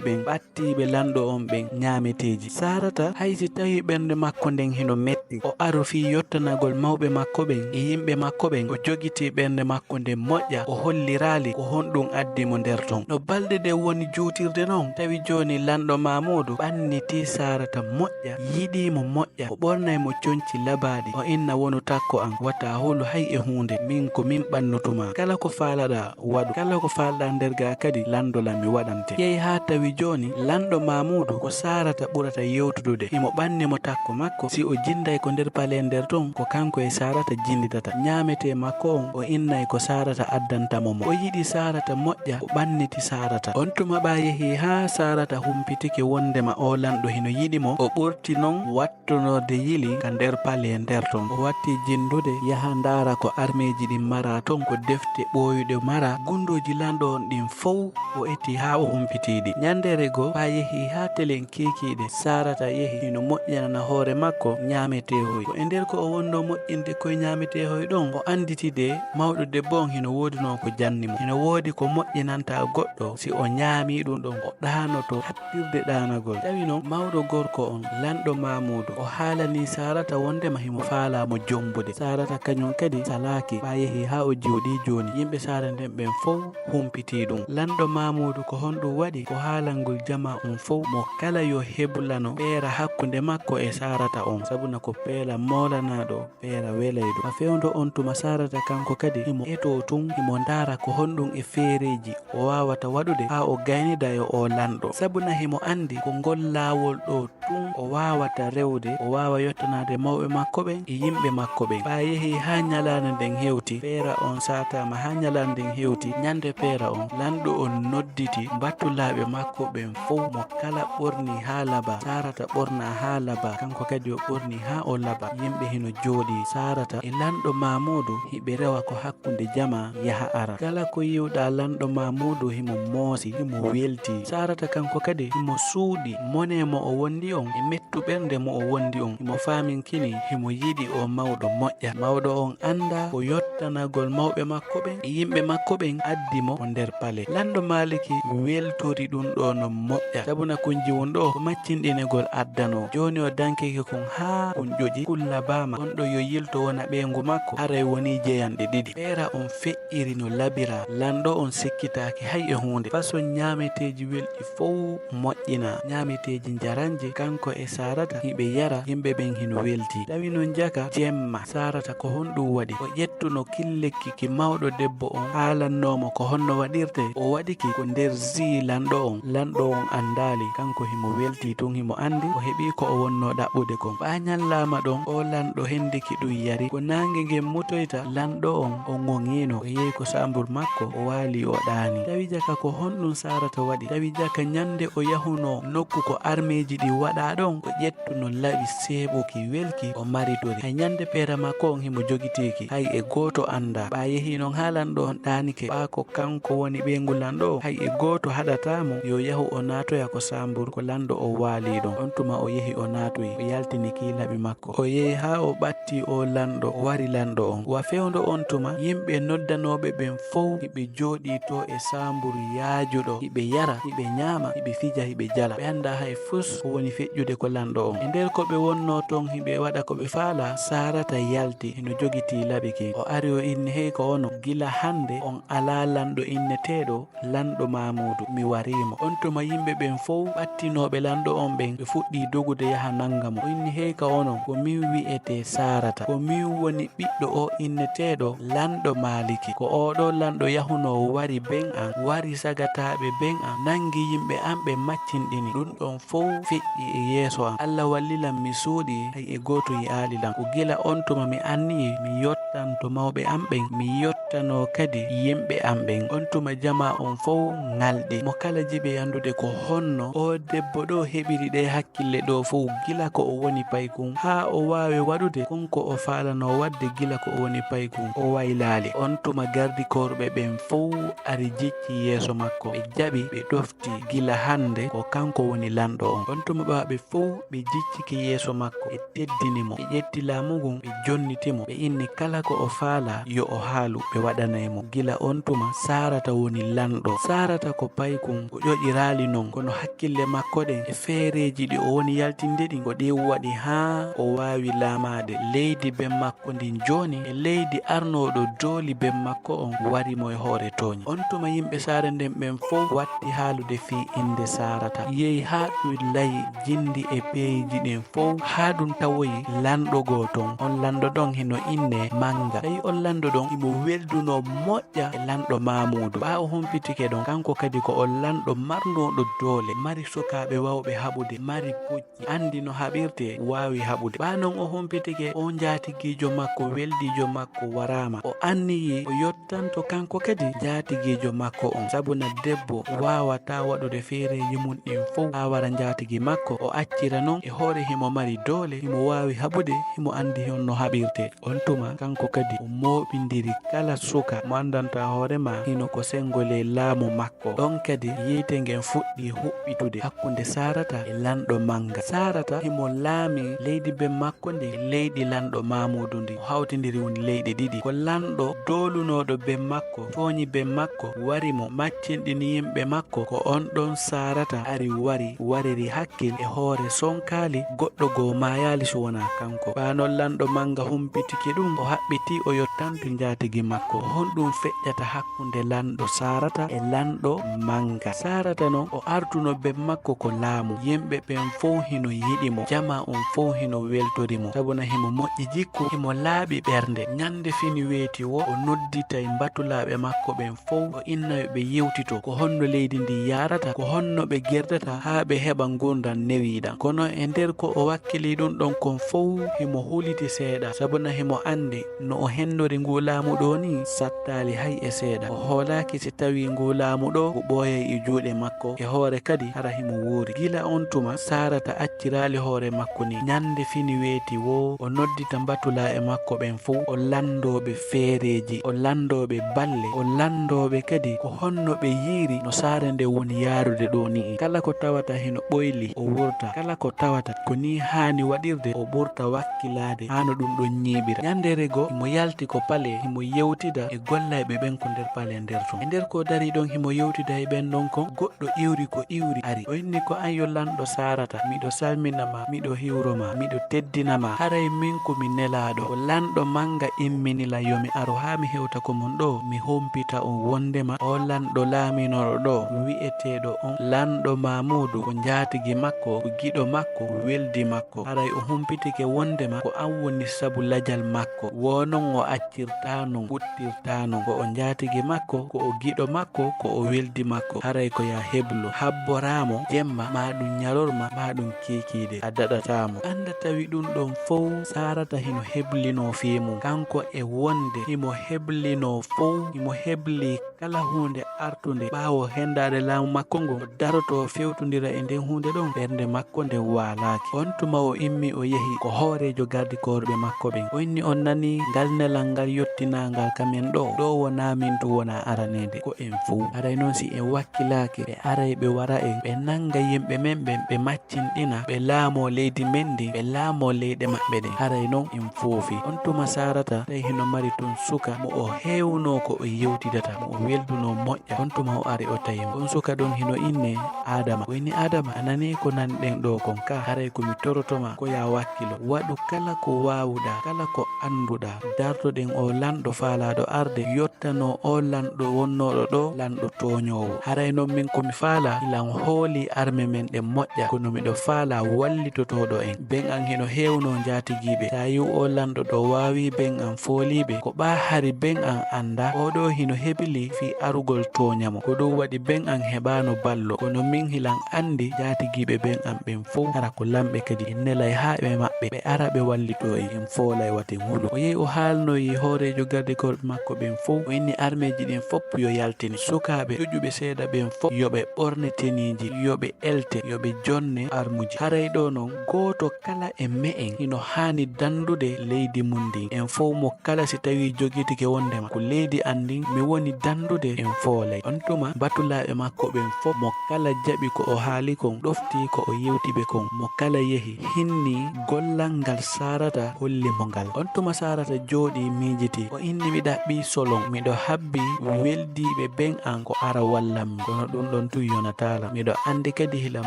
ɓen, ɓattiiɓe lanɗo on ɓen ñaameteeji. Saarata, hay si tawii ɓernde makko nden hino metti, o aro fii yottanagol mawɓe makko ɓen e yimɓe makko ɓen, o jogitii ɓernde makko nden moƴƴa, o holliraali ko honɗum addi mo nder ton. No balɗe ɗen woni juutirde non, tawi jooni lanɗo Maamuudu ɓannitii Saarata moƴƴa, yiɗii mo moƴƴa, o ɓornay mo conci labaaɗi, o inna wonu takko an, wata hulu hay e huunde, min ko min ɓannutumaa. Kala ko faalaɗaa, waɗu. Kala ko faalɗaa nder gaa kadi, lanndo lan mi waɗante. Yehi haa tawi jooni, lanɗo Maamuudu ko Saarata ɓurata yewtudude. Himo ɓanni mo takko makko. Si o jinnday ko nder palee nder ton, ko kanko e Saarata jinnditata. Ñaametee makko on, o innay ko Saarata addanta mo mo. O yiɗi Saarata moƴƴa, o ɓanniti Saarata. On tuma ɓaa yehi haa Saarata humpitike wonndema oo lanɗo hino yiɗi mo, o ɓurti non wat- tonorde yili ka nder palee nder ton. O watti jinndude yaha ndaara ko armeeji ɗin maraa ton, ko defte ɓooyuɗe maraa, gunndooji lanɗo on ɗin fow o eti haa o humpitii ɗi. Ñanndeere goo, ɓaa yehi haa telen kiikiiɗe, Saarata yehi hino moƴƴinana hoore makko ñaameteehoy. Ko e nder ko o wonnoo moƴƴinde koy ñaameteehoy ɗon, o annditi de mawɗo debbo on hino woodunoo ko janni mo. Hino woodi ko moƴƴinanta goɗɗo si o ñaamii ɗum ɗon, o ɗaanoto. Firde ɗaanagol. Tawi non mawɗo gorko on, lanɗo Maamuudu, o haalanii Saarata wonndema himo faalaa mo jombude. Saarata kañun kadi salaaki, ɓaa yehi haa o jiwɗii jooni. Yimɓe saare nden ɓen fow humpitii ɗum. Lanɗo Maamuudu ko honɗum waɗi? Ko haalangol jamaa on fow, mo kala yo heblano feera hakkunde makko e Saarata on, sabuna ko peela moolanaaɗo feera welayɗo. Ka fewndo on tuma Saarata kanko kadi himo etoo tun, himo ndaara ko honɗum e feereeji o waawata waɗude haa o gaynida e oo lanɗo. Sabuna himo anndi ko ngol laawol ɗoo tun o waawata rewde, o waawa yottanaade mawɓe makko ɓen e yimɓe makko ɓen. Ɓaa yehi haa ñalaande nden hewti, feera on saata Amma haa ñalande nden hewti, ñande peera on, lanɗo on nodditi mbatulaaɓe makko ɓen fow, mo kala ɓorni haa laba. Saarata ɓorna haa laba, kanko kadi o ɓorni haa o laba. Yimɓe hino jooɗii. Saarata e lanɗo Maamuudu hiɓe rewa ko hakkunde jamaa yaha ara. Kala ko yi'uɗaa lanɗo Maamuudu himo moosi, himo weltii. Saarata kanko kadi himo suuɗi mone mo o wondi on e mettu ɓernde mo o wondi on. Himo faaminkini himo yiɗi o mawɗo moƴƴa. Mawɗo on anndaa ko yottanagol mawɓe makko ɓen e yimɓe makko ɓen addi mo ko nder pale. Lanɗo Maaliki weltori ɗun ɗoo no moƴƴa. Sabuna kun jiwun ɗoo ko maccinɗinegol addanoo. Jooni o dankike kun haa kun ƴoƴi, kun labaama. On ɗoo yo yilto wona ɓeyngu makko, haray wonii jeyanɗe ɗiɗi. Peera on feƴƴiri no labiraa. Lanɗo on sikkitaaki hay e huunde. Façon ñaameteeji welɗi fow moƴƴinaa. Ñaameteeji njaranji, kanko e Saarata hiɓe yara, yimɓe ɓen hino weltii. Tawi non jaka jemma, Saarata ko honɗun waɗi? O ƴettuno killekki ki mawɗo debbo on, haalannoo mo ko honno waɗirtee. O waɗi ki ko nder zii lanɗo on. Lanɗo on anndaali, kanko himo weltii tun, himo anndi o heɓii ko o wonnoo ɗaɓɓude kon. Ɓaa ñallaama ɗon, o lanɗo hendiki ɗun yari. Ko naange ngen mutoyta, lanɗo on o ŋoŋiino, o yehi ko saambur makko, o waali o ɗaani. Tawi jaka ko honɗun Saarata waɗi? Tawi jaka ñande o yahunoo nokku ko armeeji ɗin waɗaa ɗon, o ƴettuno laɓi seeɓuki welki, o maritori. Hay ñande peera makko on himo jogitiiki, hay e gooto anndaa. Ɓaa yehii non haa lanɗo on ɗaanike, ɓaa ko kanko woni ɓeyngu lanɗo on, hay e gooto haɗataa mo yo yahu o naatoya ko saambur ko lanɗo on waali ɗon. On tuma o yehi o naatoyi, o yaltini kii laɓi makko. O yehi haa o ɓatti o lanɗo, o wari lanɗo on. Wa fewndo on tuma, yimɓe noddanooɓe ɓen fow hiɓe jooɗii to e saamburu yaajuɗo, hiɓe yara, hiɓe ñaama, hiɓe fija, hiɓe jala. Ɓe anndaa hay fus ko woni feƴƴude ko lanɗo on. E nder ko ɓe wonnoo ton hiɓe waɗa ko ɓe faalaa, Saarata yalti, hino jogitii laɓi kin. O ari o inni, "Hey, ko onon, gila hande on alaa lanɗo inneteeɗo lanɗo Maamuudu, mi warii mo." On tuma yimɓe ɓen fow ɓattinooɓe lanɗo on ɓen, ɓe fuɗɗii dogude yaha nanga mo. O inni, "Hey, ka onon, ko min wi'etee Saarata. Ko min woni ɓiɗɗo o inneteeɗo lanɗo Maaliki. Ko oo ɗoo lanɗo yahunoo wari ben an, wari sagataaɓe ben an, nangi yimɓe an ɓe maccinɗini. Ɗun ɗon fow feƴƴi e yeeso an. Alla walli lan mi suuɗii, hay e gooto yi'aali lan. Ko gila on tuma mi anniyii mi yottanto mawɓe an ɓen, mi yottanoo kadi yimɓe an ɓen." On tuma jamaa on fow ŋalɗi. Mo kala jiɓi anndude ko honno oo debbo ɗoo heɓiri ɗee hakkille ɗoo fow gila ko o woni paykun, haa o waawi waɗude kon ko o faalanoo waɗde gila ko o woni paykun, o waylaali. On tuma gardikoorɓe ɓen fow ari jicci yeeso makko. Ɓe jaɓi, ɓe ɗofti. Gila hande ko kanko woni lanɗo on. On tuma ɓaaɓe fow ɓe jiccike yeeso makko, ɓe teddini mo, ɓe ƴetti laamu ngun, ɓe jonniti mo, ɓe inni kala ko o faalaa yo o haalu, ɓe waɗanay mo. Gila on tuma, Saarata woni lanɗo. Saarata ko paykun, o ƴoƴiraali non, kono hakkille makko ɗen e feereeji ɗi o woni yaltinde ɗin, ko ɗin waɗi haa o waawi laamaade leydi ben makko ndin jooni e leydi arnooɗo dooli ben makko on wari mo e hoore tooñe. On tuma yimɓe saare nden ɓen fow watti haalude fii innde Saarata. Yehi haa ɗun layi jindi e peeji ɗin fow, haa ɗun tawoyi lanɗo goo ton. On lanɗo ɗon hino innee Manga. Tawi on lanɗo ɗon himo weldunoo moƴƴa e lanɗo Maamuudu. Ɓaa o humpitike ɗon, kanko kadi ko on lanɗo marnooɗo doole, mari sukaaɓe waawɓe haɓude, mari pucci, anndi no haɓirtee, waawi haɓude. Ɓaa non o humpitike, on njaatigiijo makko, weldiijo makko waraama. O anniyii o yottanto kanko kadi njaatigiijo makko on. Sabuna debbo waawataa waɗude feereeji mun ɗin fow haa wara njaatigi makko. O accira non e hoore himo mari doole, himo waawi haɓude, himo anndi honno haɓirtee. On tuma, kanko kadi o mooɓindiri kala suka mo anndantaa hoore maa hino ko senngo ley laamu makko. Ɗon kadi, yiite ngen fuɗɗii huɓɓitude hakkunde Saarata e lanɗo Manga. Saarata himo laamii leydi ben makko ndin e leydi lanɗo Maamuudu ndin. O hawtindiri woni leyɗe ɗiɗi. Ko lanɗo doolunooɗo ben makko, tooñi ben makko, wari mo, maccinɗini yimɓe makko. Ko on ɗon Saarata ari wari, wariri hakkil e hoore sonkaali, goɗɗo goo maayaali si wonaa kanko. Ɓaa non lanɗo Manga humpitike ɗun, o haɓɓitii o yottanto njaatigi makko. Ko honɗun feƴƴata hakkunde lanɗo Saarata e lanɗo Manga? Saarata non, o artuno ben makko ko laamu. Yimɓe ɓen fow hino yiɗi mo, jamaa on fow hino weltori mo, sabuna himo moƴƴi jikku, himo laaɓi ɓernde. Ñande fini weeti woo, o nodditay mbatulaaɓe makko ɓen fow, o inna yo ɓe yewtito ko honno leydi ndin yaarata, ko honno ɓe gerdata haa ɓe heɓa ngurndan newiiɗan. Kono e nder ko o wakkilii ɗun ɗon kon fow, himo huliti seeɗa, sabuna himo anndi No o henndori nguu laamu ɗoo nii, sattaali hay e seeɗa. O hoolaaki si tawii nguu laamu ɗoo ngu ɓooyay e juuɗe makko, e hoore kadi hara himo wuuri. Gila on tuma, Saarata acciraali hoore makko nii. Ñannde fini weeti woo, o noddita mbatulaaɓe makko ɓen fow, o lanndoo ɓe feereeji, o lanndoo ɓe balle, o lanndoo ɓe kadi ko honno ɓe yiiri no saare nden woni yaarude ɗoo nii. Kala ko tawata hino ɓoyli, o wurta. Kala ko tawata ko nii haani waɗirde, o ɓurta wakkilaade haa no ɗum ɗon ñiiɓira. Ñannde rego, himo yalti ko pale, himo yewtida e gollayɓe ɓen ko nder pale nder ton. E nder ko o darii ɗon, himo yewtida e ɓen ɗon kon, goɗɗo iwri ko iwri ari. O inni ko an yo lanɗo Saarata, miɗo salmina ma, miɗo hiwro ma, miɗo teddina ma. Haray min ko mi nelaaɗo, ko lanɗo mannga immini lan yo mi aro haa mi hewta ko mon ɗoo, mi humpita on wonndema oo lanɗo laaminooɗo ɗoo, wi'eteeɗo on lanɗo Maamuudu, ko njaatigi makko, ko giɗo makko, ko weldi makko. Haray o humpitike wonndema ko an woni sabu lajal makko. Woo non o accirtaa non, ɓuttirtaa non. Ko o njaatigi makko, ko o giɗo makko, ko o weldi makko. Haray ko yaa heblo, habboraa mo jemma, maa ɗum ñalorma, maa ɗum kiikiiɗe. A daɗataa mo. Annda tawi ɗum ɗon fow Saarata hino heblinoo fii mum. Kanko e wonde himo heblinoo fow, himo hebli kala huunde artunde ɓaawo henndaade laamu makko ngon, o daroto o fewtondira e nden huunde ɗon, ɓernde makko nden waalaaki. On tuma o immii o yehi ko hooreejo gardikorooɓe makko ɓen. O inni, "On nanii ngal nelal ngal yottinaangal ka men ɗoo? Ɗoo wonaa min tun wonaa araneede, ko en fow. Haray non si en wakkilaaki, ɓe aray ɓe wara en, ɓe nannga yimɓe men ɓen, ɓe maccinɗina, ɓe laamoo leydi men ndin, ɓe laamoo leyɗe maɓɓe ɗen. Haray non en foofi." On tuma Saarata tawi hino mari tun suka mo o heewnoo ko o yewtidata, mo o weldunoo moƴƴa. On tuma o ari o tawi mo. On suka ɗon hino innee Aadama. O inni, "Aadama, a nanii ko nanɗen ɗoo kon ka? Haray ko mi toroto ma, ko yaa wakkilo. Waɗu kala ko waawuɗaa, kala ko annduɗaa. Dartoɗen oo lanɗo faalaaɗo arde, yottanoo oo lanɗo wonnooɗo ɗoo, lanɗo tooñoowo. Haray non min ko mi faalaa, ilan hoolii arme men ɗen moƴƴa, kono miɗo faalaa wallitotooɗo en. Ben an hino heewnoo njaatigiiɓe. Taa yi'u oo lanɗo ɗoo waawii ben an fooliiɓe. Ko ɓaa hari ben an anndaa, oo ɗoo hino hebli fii arugol tooña mo. Ko ɗum waɗi ben an heɓaano ballo. Kono min hilan anndi njaatigiiɓe ben an ɓen fow, hara ko lamɓe kadi. En nelay haa ɓe maɓɓe, ɓe ara ɓe wallitoo en. En foolay wata en hulu." O yehi o haalnoyi hooreejo gardikorooɓe makko ɓen fow. O inni armeeji ɗin fow yo yaltine. Sukaaɓe ƴuƴuɓe seeɗa ɓen fow yo ɓe ɓorne teniiji, yo ɓe elte, yo ɓe jonne armuji. Haray ɗoo non, gooto kala e me'en hino haani dandude leydi mun ndin. En fow mo kala si tawii jogitike wondema ko leydi an ndin mi woni dandude, en foolay. On tuma batulaaɓe makko ɓen fow, mo kala jaɓi ko o haali kon, ɗoftii ko o yewti ɓe kon. Mo kala yehi, hinni gollal ngal Saarata holli mo ngal. On tuma Saarata jooɗii miijitii. O inni, "Mi ɗaɓɓii solon, miɗo habbii weldiiɓe ben an ko ara wallan mi. Kono ɗum ɗon tun yonataa lan. Miɗo anndi kadi hilan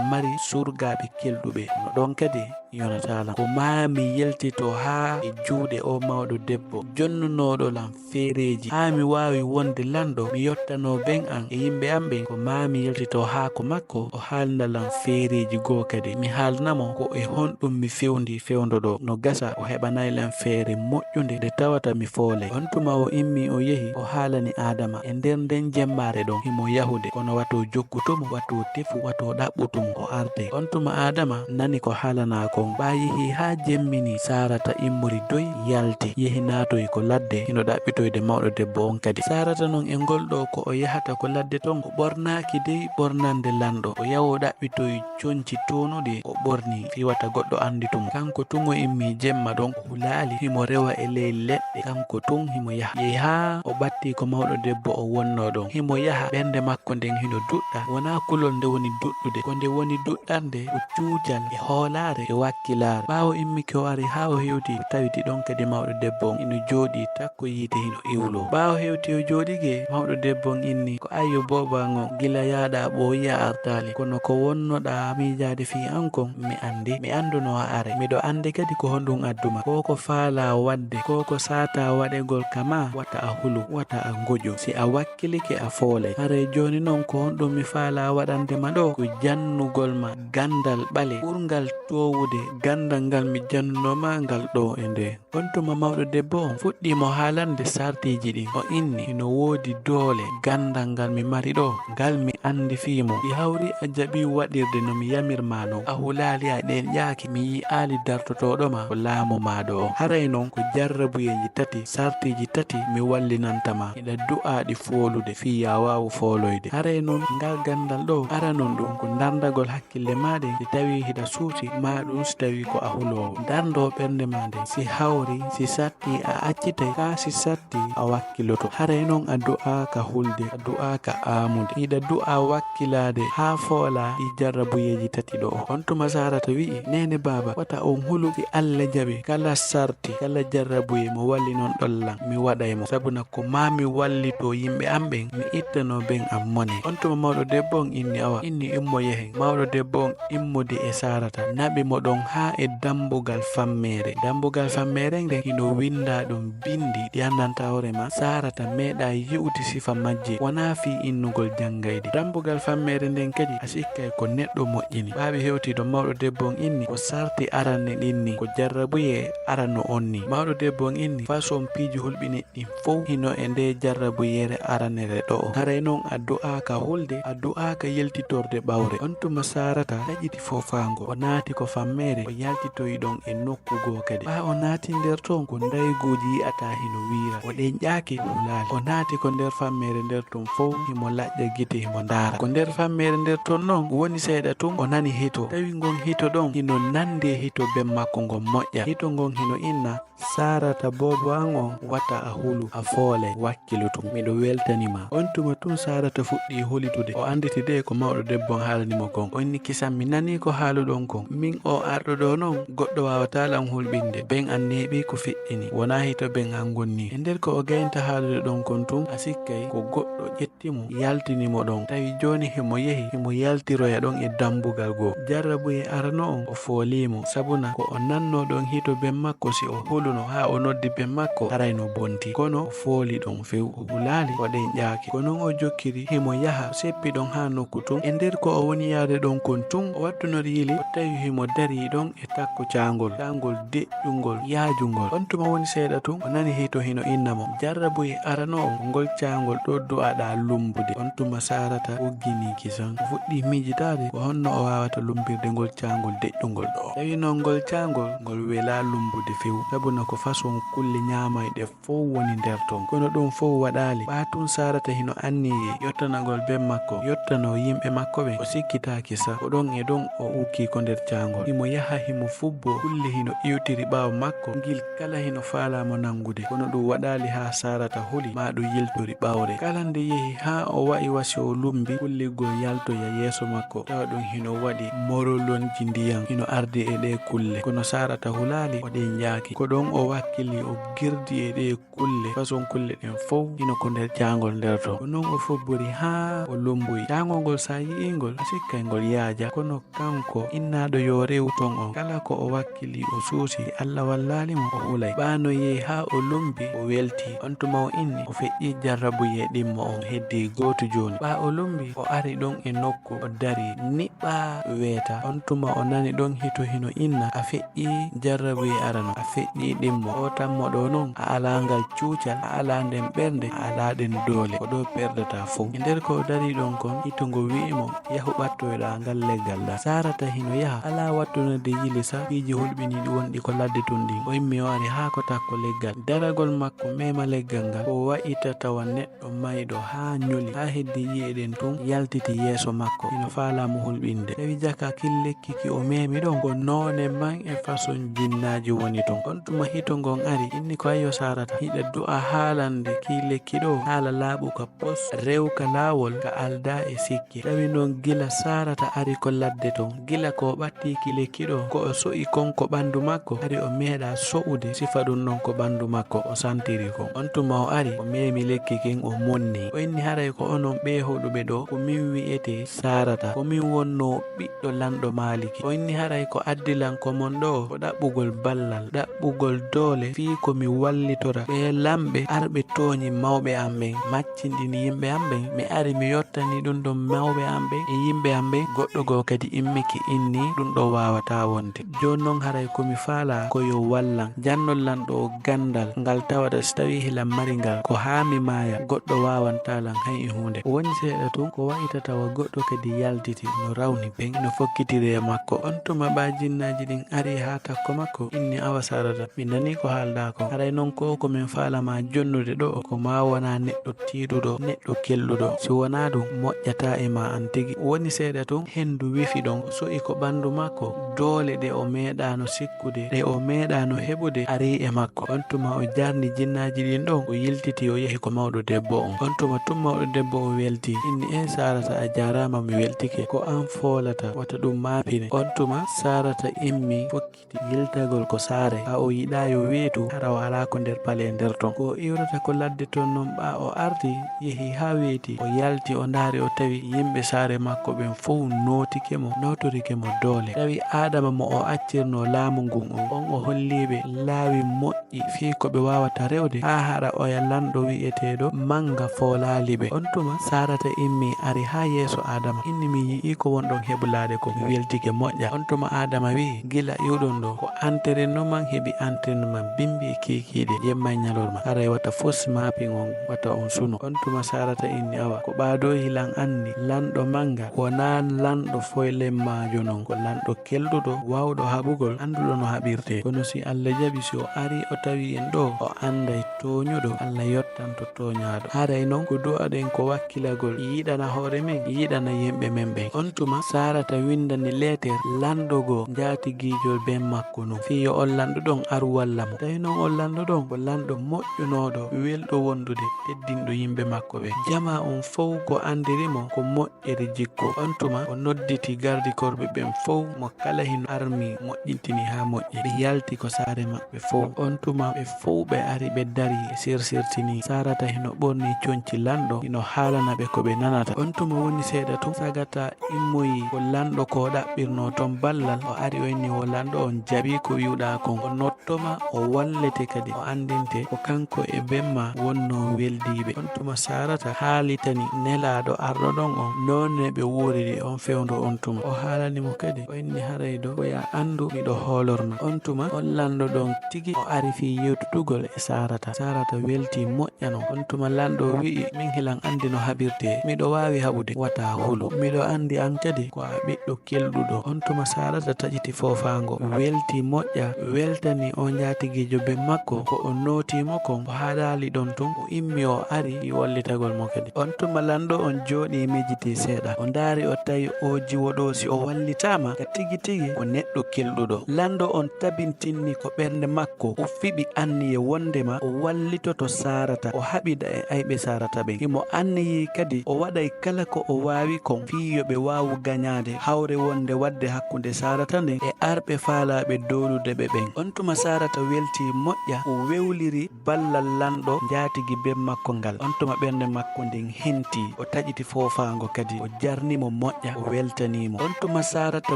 mari surgaaɓe kelɗuɓe. Kono ɗon kadi yonataa lan. Ko maa mi yaltito haa e juuɗe oo mawɗo debbo, jonnunooɗo lan feereeji, haa mi waawi wonde lanɗo, mi yottanoo ben an e yimɓe an ɓen. Ko maa mi yaltito haa ko makko, o haalna lan feereeji goo kadi. Mi haalna mo ko e honɗum mi fewndii fewndo ɗoo. No gasa o heɓanay lan feere moƴƴunde nde tawata mi foolay." On tuma o immii o yehi, o haalani Aadama. E nder nden jemmaare ɗon, himo yahude, kono wato jokkutu mo, wato tefu, wato ɗaɓɓutu mo, o artay. On tuma Aadama nani ko haalanaa kon. Ɓaa yehi haa jemminii, Saarata immori doy, yalti, yehi naatoyi ko ladde, hino ɗaɓɓitoyde mawɗo debbo on kadi. Saarata non e ngol ɗoo ko o yahata ko ladde ton, o ɓornaaki dey ɓornande lanɗo. O yahi o ɗaɓɓitoyi conci toonuɗi, o ɓorni, fii wata goɗɗo annditu mo. Kanko tun o immii jemma ɗon, o hulaali, himo rewa e ley leɗɗe. Kanko tun himo yaha. Yehi haa o ɓattii ko mawɗo debbo o wonnoo ɗon. Himo yaha, ɓernde makko nden hino duɗɗa. Wonaa kulol nde woni duɗɗude, ko nde woni duɗɗande, ko cuujal e hoolaare e wakkilaare. Ɓaawo immike o ari haa o hewti, o tawiti ɗon kadi mawɗo debbo on hino jooɗii takko yiite hino iwloo. Ɓaawo hewti o jooɗike, mawɗo debbo on inni, "Ko ayyo booba ngo, gila yaaɗaa ɓooyi a artaali, kono ko wonnoɗaa miijaade fii an kon, mi anndi, mi annduno a aray. Miɗo anndi kadi ko honɗum adduma. Ko ko faalaa waɗde, ko ko saataa waɗegol ka maa, wata a hulu, wata a ngoƴu. Si a wakkilike a foolay. Haray jooni non ko honɗum mi faalaa waɗande ma ɗoo? Ko jannugol ma ganndal ɓale ɓurngal toowude ganndal ngal mi jannunoo ma ngal ɗoo e ndee." On tuma mawɗo debbo on fuɗɗii mo haalande sartiiji ɗin. O inni, "Hino woodi dow doole, ganndal ngal mi mari ɗo, ngal mi anndi fii mum. Si hawri a jaɓii waɗirde no mi yamir maa non, a hulaali, a ɗenƴaaki, mi yi'aali dartotooɗo ma ko laamu maa ɗo on. Haray non ko jarrabuyeeji tati, sartiiji tati mi wallinanta ma. Hiɗa du'aa ɗi foolude fii yo a waawu fooloyde. Haray non ngal ganndal ɗo, aranon ɗum ko ndarndagol hakkille maa ɗen si tawii hiɗa suusi, maa ɗum si tawii ko a huloowo. Ndarndoo ɓernde maa nden si hawri, si satti a accitay, kaa si satti a wakkiloto. Haray non a du'aaka hulde, a du'aaka aamude. Hiɗa du'aa wakkilaade haa foolaa ɗii jarrabuyeeji tati ɗo'o. On tuma Saarata wi'i, "Neene baaba, wata on hulu, si Alla jaɓii kala sarti, kala jarrabuyee mo wallinonɗon lan, mi waɗay mo. Sabuna ko maa mi wallitoo yimɓe an ɓen, mi ittanoo ben an mone." On tuma mawɗo debbo on inni, "Awa, inni immo yehen." Mawɗo debbo on immodi e Saarata, naɓi mo ɗon haa e dambugal fammeere. Dambugal fammeere nden hino winndaa ɗon binndi ɗi anndantaa hoore maa. Saarata meeɗaa yi'ude sifa majje, wonaa fii innugol janngayde. Dambugal fammeere nden kadi a sikkay ko neɗɗo moƴƴini. Ɓaawo ɓe hewtii ɗon, mawɗo debbo on inni, "Ko sarti aranɗe ɗin nii, ko jarrabuyee arano on nii." Mawɗo debbo on inni, "Façon piiji hulɓiniiɗi ɗin fow hino e ndee jarrabuyeere aranere ɗo'o. Haray non a du'aaka hulde, a du'aaka yeltitorde ɓawre." On tuma Saarata taƴiti foofaango, o naati ko fammeere, o yaltitoyi ɗon e nokku goo kadi. Ɓaa o naati nder ton, ko ndayguuji yi'ataa hino wiira. O ɗenƴaaki, o hulaali. O naati ko nder fammeere nder ton fow, himo laƴƴa gite, himo ndaara. Ko nder fammeere nder ton non woni seeɗa tun, o nani hito. Tawi ngon hito ɗon hino nanndi e hito ben makko ngon moƴƴa. Hito ngon hino inna, "Saarata boobo an on, wata a hulu, a foolay, wakkilu tun. Miɗo weltani ma." On tuma tun Saarata fuɗɗii hulitude. O annditi de ko mawɗo debbo on haalani mo kon. O inni, "Kisan, mi nanii ko haaluɗon kon. Min oo arɗo ɗoo non, goɗɗo waawataa lan hulɓinde. Ben an neeɓii ko feƴƴini. Wonaa hito ben an ngon nii." E nder ko o gayinta haalude ɗon kon tun, a sikkay ko goɗɗo ƴetti mo, yaltini mo ɗon. Tawi jooni himo yehi, himo yaltiroya ɗon e dambugal goo. Jarrabuyee arano on, o foolii mo, sabuna ko o nannoo ɗon hito ben makko, si o huluno haa o noddi ben makko, haray no bonti. Kono o fooli ɗon few, o hulaali, o ɗenƴaaki. Ko non o jokkiri, himo yaha, o seppi ɗon haa nokku tun. E nder ko o woni yaade ɗon kon tun, o wattunori yili, o tawi himo darii ɗon e takko caangol, caangol deƴƴungol, yaajungol. On tuma woni seeɗa tun, o nani hito hino inna mo. Jarrabuyee arano on, ngol caangol ɗoo du'aɗaa lumbude. On tuma Saarata wogginii kisan. O fuɗɗii miijitaade ko honno o waawata lumbirde ngol caangol deƴƴungol ɗoo. Tawi non ngol caangol, ngol welaa lumbude few, sabuna ko façon kulle ɲaamayɗe fow woni nder ton. Kono ɗum fow waɗaali. Ɓaa tun Saarata hino anniyee yottanagol ben makko, yottanoo yimɓe makko ɓen. O sikkitaaki sah. Ko ɗon e ɗon o ukkii ko nder caangol. Himo yaha himo fubboo. Kulle hino iwtiri ɓaawo makko. Ngil kala hino faalaa mo nanngude. Kono ɗum waɗaali haa Saarata huli, maa ɗum yiltori ɓawre. Kala nde yehi haa o wa'i wasi o lumbi, kulligol yaltoya yeeso makko. Tawa ɗum hino waɗi morolonji ndiyan hino ardi e ɗee kulle. Kono Saarata hulaali, o ɗenƴaaki. Ko ɗon o wakkili, o girdi e ɗee kulle, façon kulle ɗen fow hino ko nder caangol nder ton. Ko non o fobbori haa o lumboyi. Caangol ngol, sa yi'ii ngol, a sikkay ngol yaaja. Kono kanko innaaɗo yo rewu ton on, kala ko o wakkili, o suusi, Alla wallaali mo, o hulay. Ɓaa no yehi haa o lumbi, o welti. On tuma o inni, o feƴƴi jarrabuyee ɗimmo on, heddii gootu jooni. Ɓaa o lumbi, o ari ɗon e nokku, o dari, niɓɓaa weeta. On tuma o nani ɗon hito hino inna, a feƴƴi jarrabuyee arano, a feƴƴi ɗimmo. O tammo ɗoo non, a alaa ngal cuucal, a alaa nden ɓernde, a alaa ɗen doole. Ko ɗoo perdataa fow. E nder ko o darii ɗon kon, hito ngo wi'i mo, yahu ɓattoyɗaa ngal leggal ɗaa. Saarata hino yaha, alaa wattunorde yili sah, piiji hulɓiniiɗi wonɗi ko ladde tun ɗin. O immi o ari haa ko takko leggal. Daragol makko meema leggal ngal, ko wa'ita tawa neɗɗo mayɗo haa ɲoli, haa heddii yi'e ɗen tun yaltiti yeeso makko. Hino faalaa mo hulɓinde. Tawi jaka kin lekki ki o meemi ɗon, ko noone man e façon jinnaaji woni ton. On tuma hito ngon ari, inni ko ayyo Saarata, hiɗa du'a haalande ki lekki ɗoo, haala laaɓuka pos, rew ka laawol, ka aldaa e sikke. Tawi non gila Saarata ari ko ladde ton, gila ko o ɓatti ki lekki ɗoo, ko o so'i kon ko ɓandu makko, hari o meeɗaa so'ude sifa ɗum non ko ɓandu makko o santiri kon. On tuma o ari, o meemi lekki kin, o monni. O inni, haray ko onon ɓee hoɗuɓe ɗoo, ko min wi'etee Saarata, ko min wonnoo ɓiɗɗo lanɗo Maaliki. O inni, haray ko addi lan ko mon ɗoo, ko ɗaɓɓugol ballal, ɗaɓɓugol doole, fii ko mi wallitora ɓee lamɓe arɓe tooɲi mawɓe am ɓen, maccinɗini yimɓe am ɓen. Mi ari, mi yottani ɗum ɗon mawɓe am ɓen e yimɓe am ɓen. Goɗɗo goo kadi immike, inni, ɗum ɗoo waawataa wonde. Jooni non, haray ko mi faalaa ko yo wallan, jannon lan ɗoo ganndal ngal, tawata si tawii hilan mari ngal, ko haa mi maaya, goɗɗo waawantaa lan hay e huunde. Woni seeɗa tun, ko wa'i tatawa goɗɗo kadi yaltiti, no rawni ben, no fokkitiri e makko. On tuma ɓaa jinnaaji ɗin ari haa takko makko, inni: "Awa Saarata, mi nanii ko haalɗaa kon. Haray non ko ko min faala maa jonnude ɗoo, ko maa wonaa neɗɗo tiiɗuɗo, neɗɗo kelɗuɗo. Si wonaa ɗun, moƴƴataa e maa an tigi." Woni seeɗa tun, hendu wifi ɗon, o so'i ko ɓandu makko, doole ɗe o meeɗaano sikkude, ɗe o meeɗaano heɓude, ari e makko. On tuma o jarni jinnaaji ɗin ɗon, o yiltiti, o yahi ko mawɗo debbo on. On tuma tun mawɗo debbo o welti, inni: "Ee Saarata, a jaaraama, mi weltike. Ko an foolata, wata ɗun maapine." On tuma Saarata immi, fokkiti yiltagol ko saare, haa o yiɗaa yo weetu, hara o alaa ko nder palee nder ton. Ko o iwrata ko ladde ton non, ɓaa o arti, yehi haa weeti, o yalti, o ndaari, o tawi yimɓe saare makko ɓen fow nootike mo, nootorike mo doole. Tawi Aadama mo o accirnoo laamu ngun on, on o holliiɓe laawi moƴƴi fii ko ɓe waawata rewde, haa hara oya lanɗo wi'eteeɗo Manga foolaali ɓe. On tuma Saarata immi, ari haa yeeso Aadama, inni: "Mi yi'ii ko wonɗon heɓulaade kon, mi weltike moƴƴa." On tuma Aadama wi'i: "Gila iwɗon ɗoo, ko an terinno man, heɓi an terinno man bimbi e kiikiiɗe, jemma e ɲalorma. Haray wata fus maapin on, wata on sunu." On tuma Saarata inni: "Awa, ko ɓaadoohi lan anni, lanɗo Manga wonaa lanɗo foylemmaajo non, ko lanɗo kelɗuɗo, waawɗo haɓugol, annduɗo no haɓirtee. Kono si Alla jaɓi, si o arii o tawi en ɗoo, o annday tooɲuɗo, Alla yottanto tooɲaaɗo. Haray non ko du'aɗen ko wakkilagol, yiɗana hoore men, yiɗana yimɓe men ɓen." On tuma Saarata windani leeter lanɗo goo, njaatigiijo ben makko non, fii yo on lanɗo ɗon ar walla mo. Tawi non on lanɗo ɗon ko lanɗo moƴƴunooɗo, welɗo wondude, teddinɗo yimɓe makko ɓen. Jamaa on fow ko andiri mo ko moƴƴere jikku. On tuma o nodditi gardikorɓe ɓen fow, mo kala hino armi moƴƴintini haa moƴƴi. Ɓe yalti ko saare maɓɓe fow. On tuma ɓe fow ɓe ari, ɓe dari, ɓe sirsirtini. Saarata hino ɓorni conci lanɗo, hino haalana ɓe ko ɓe nanata. On tuma woni seeɗa tun, Sagata immoyi ko lanɗo ko ɗaɓɓirnoo ton ballal. O ari, o inni wo lanɗo on jaɓi ko wi'uɗaa kon. O nottoma, o wallete kadi, o andinte ko kanko e ben maa wonnoo weldiiɓe. On tuma Saarata haalitani nelaaɗo arɗo ɗon on noone ɓe wuuriri on fewndo on tuma. O haalani mo kadi, o inni: "Haray ɗoo ko yo a andu miɗo hoolor ma." On tuma on lanɗo ɗon tigi o ari fii yewtidugol e Saarata. Saarata welti moƴƴa non. On tuma lanɗo wi'i: "Min hilan andi no haɓirtee. Miɗo waawi haɓude, wata hulu. Miɗo andi an kadi ko a ɓiɗɗo kelɗuɗo." On tuma Saarata taƴiti foofaango, welti moƴƴa, weltani o njaatigiijo ben makko ko o nootii mo kon. O haɗaali ɗon tun, o immi o ari e wallitagol mo kadi. On tuma lanɗo on jooɗii miijiti seeɗa. O ndaari o tawi o jiwo ɗoo si o wallitaama ka tigi tigi ko neɗɗo kelɗuɗo. Lanɗo on tabintinni ko ɓernde makko o fiɓi anniye wondema o wallitoto Saarata, o haɓida e ayɓe Saarata ɓen. Himo anniyii kadi o waɗay kala ko o waawi kon fii yo ɓe waawu gaɲaade hawre wonde waɗde hakkunde Saarata nden e arɓe faalaaɓe doolude ɓe ɓen. On tuma Saarata welti moƴƴa, o wewliri ballal lanɗo njaatigi ben makko ngal. On tuma ɓernde makko nden henti, o taƴiti foofaango kadi, o jarni mo moƴƴa, o weltanii mo. On tuma Saarata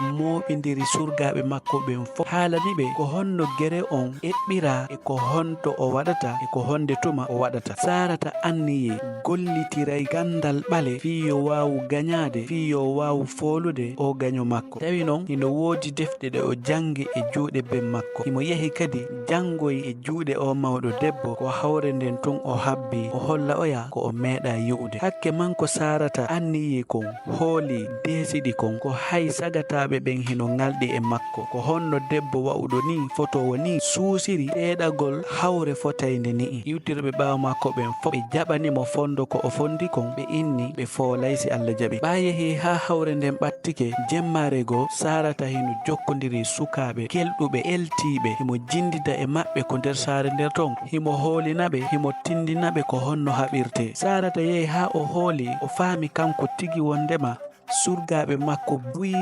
mooɓindiri surgaaɓe makko ɓen fow, haalani ɓe ko honno gere on eɓɓiraa e ko honto o waɗata e ko honde tuma o waɗata. Saarata anniyii gollitiray ganndal ɓale fii yo waawu gaɲaade, fii yo waawu foolude o gaɲo makko. Tawi non hino woodi defte ɗe o janngi e juuɗe ben makko. Himo yehi kadi janngoy e juuɗe o mawɗo debbo ko hawre nden tun o habbi, o holla oya ko o meeɗaa yi'ude. Hakke man ko Saarata anniyii kon, hooli, deesidi kon, ko hay sagataaɓe ɓen hino ŋalɗi e makko. Ko honno debbo wa'uɗo nii, fotoowo nii, suusiri teeɗagol hawre fotaynde ni'i? Iwtirɓe ɓaawo makko ɓen fow ɓe jaɓani mo fondo ko o fondi kon, ɓe inni ɓe foolay si Alla jaɓi. Ɓaa yehi haa hawre nden ɓattike, jemmaare goo Saarata hino jokkondiri sukaaɓe kelɗuɓe, eltiiɓe, himo jindida e maɓɓe ko nder saare nder ton, himo hoolina ɓe, himo tindina ɓe ko honno haɓirtee. Saarata yehi haa o hooli, o faami kanko tigi wondema surgaaɓe makko buy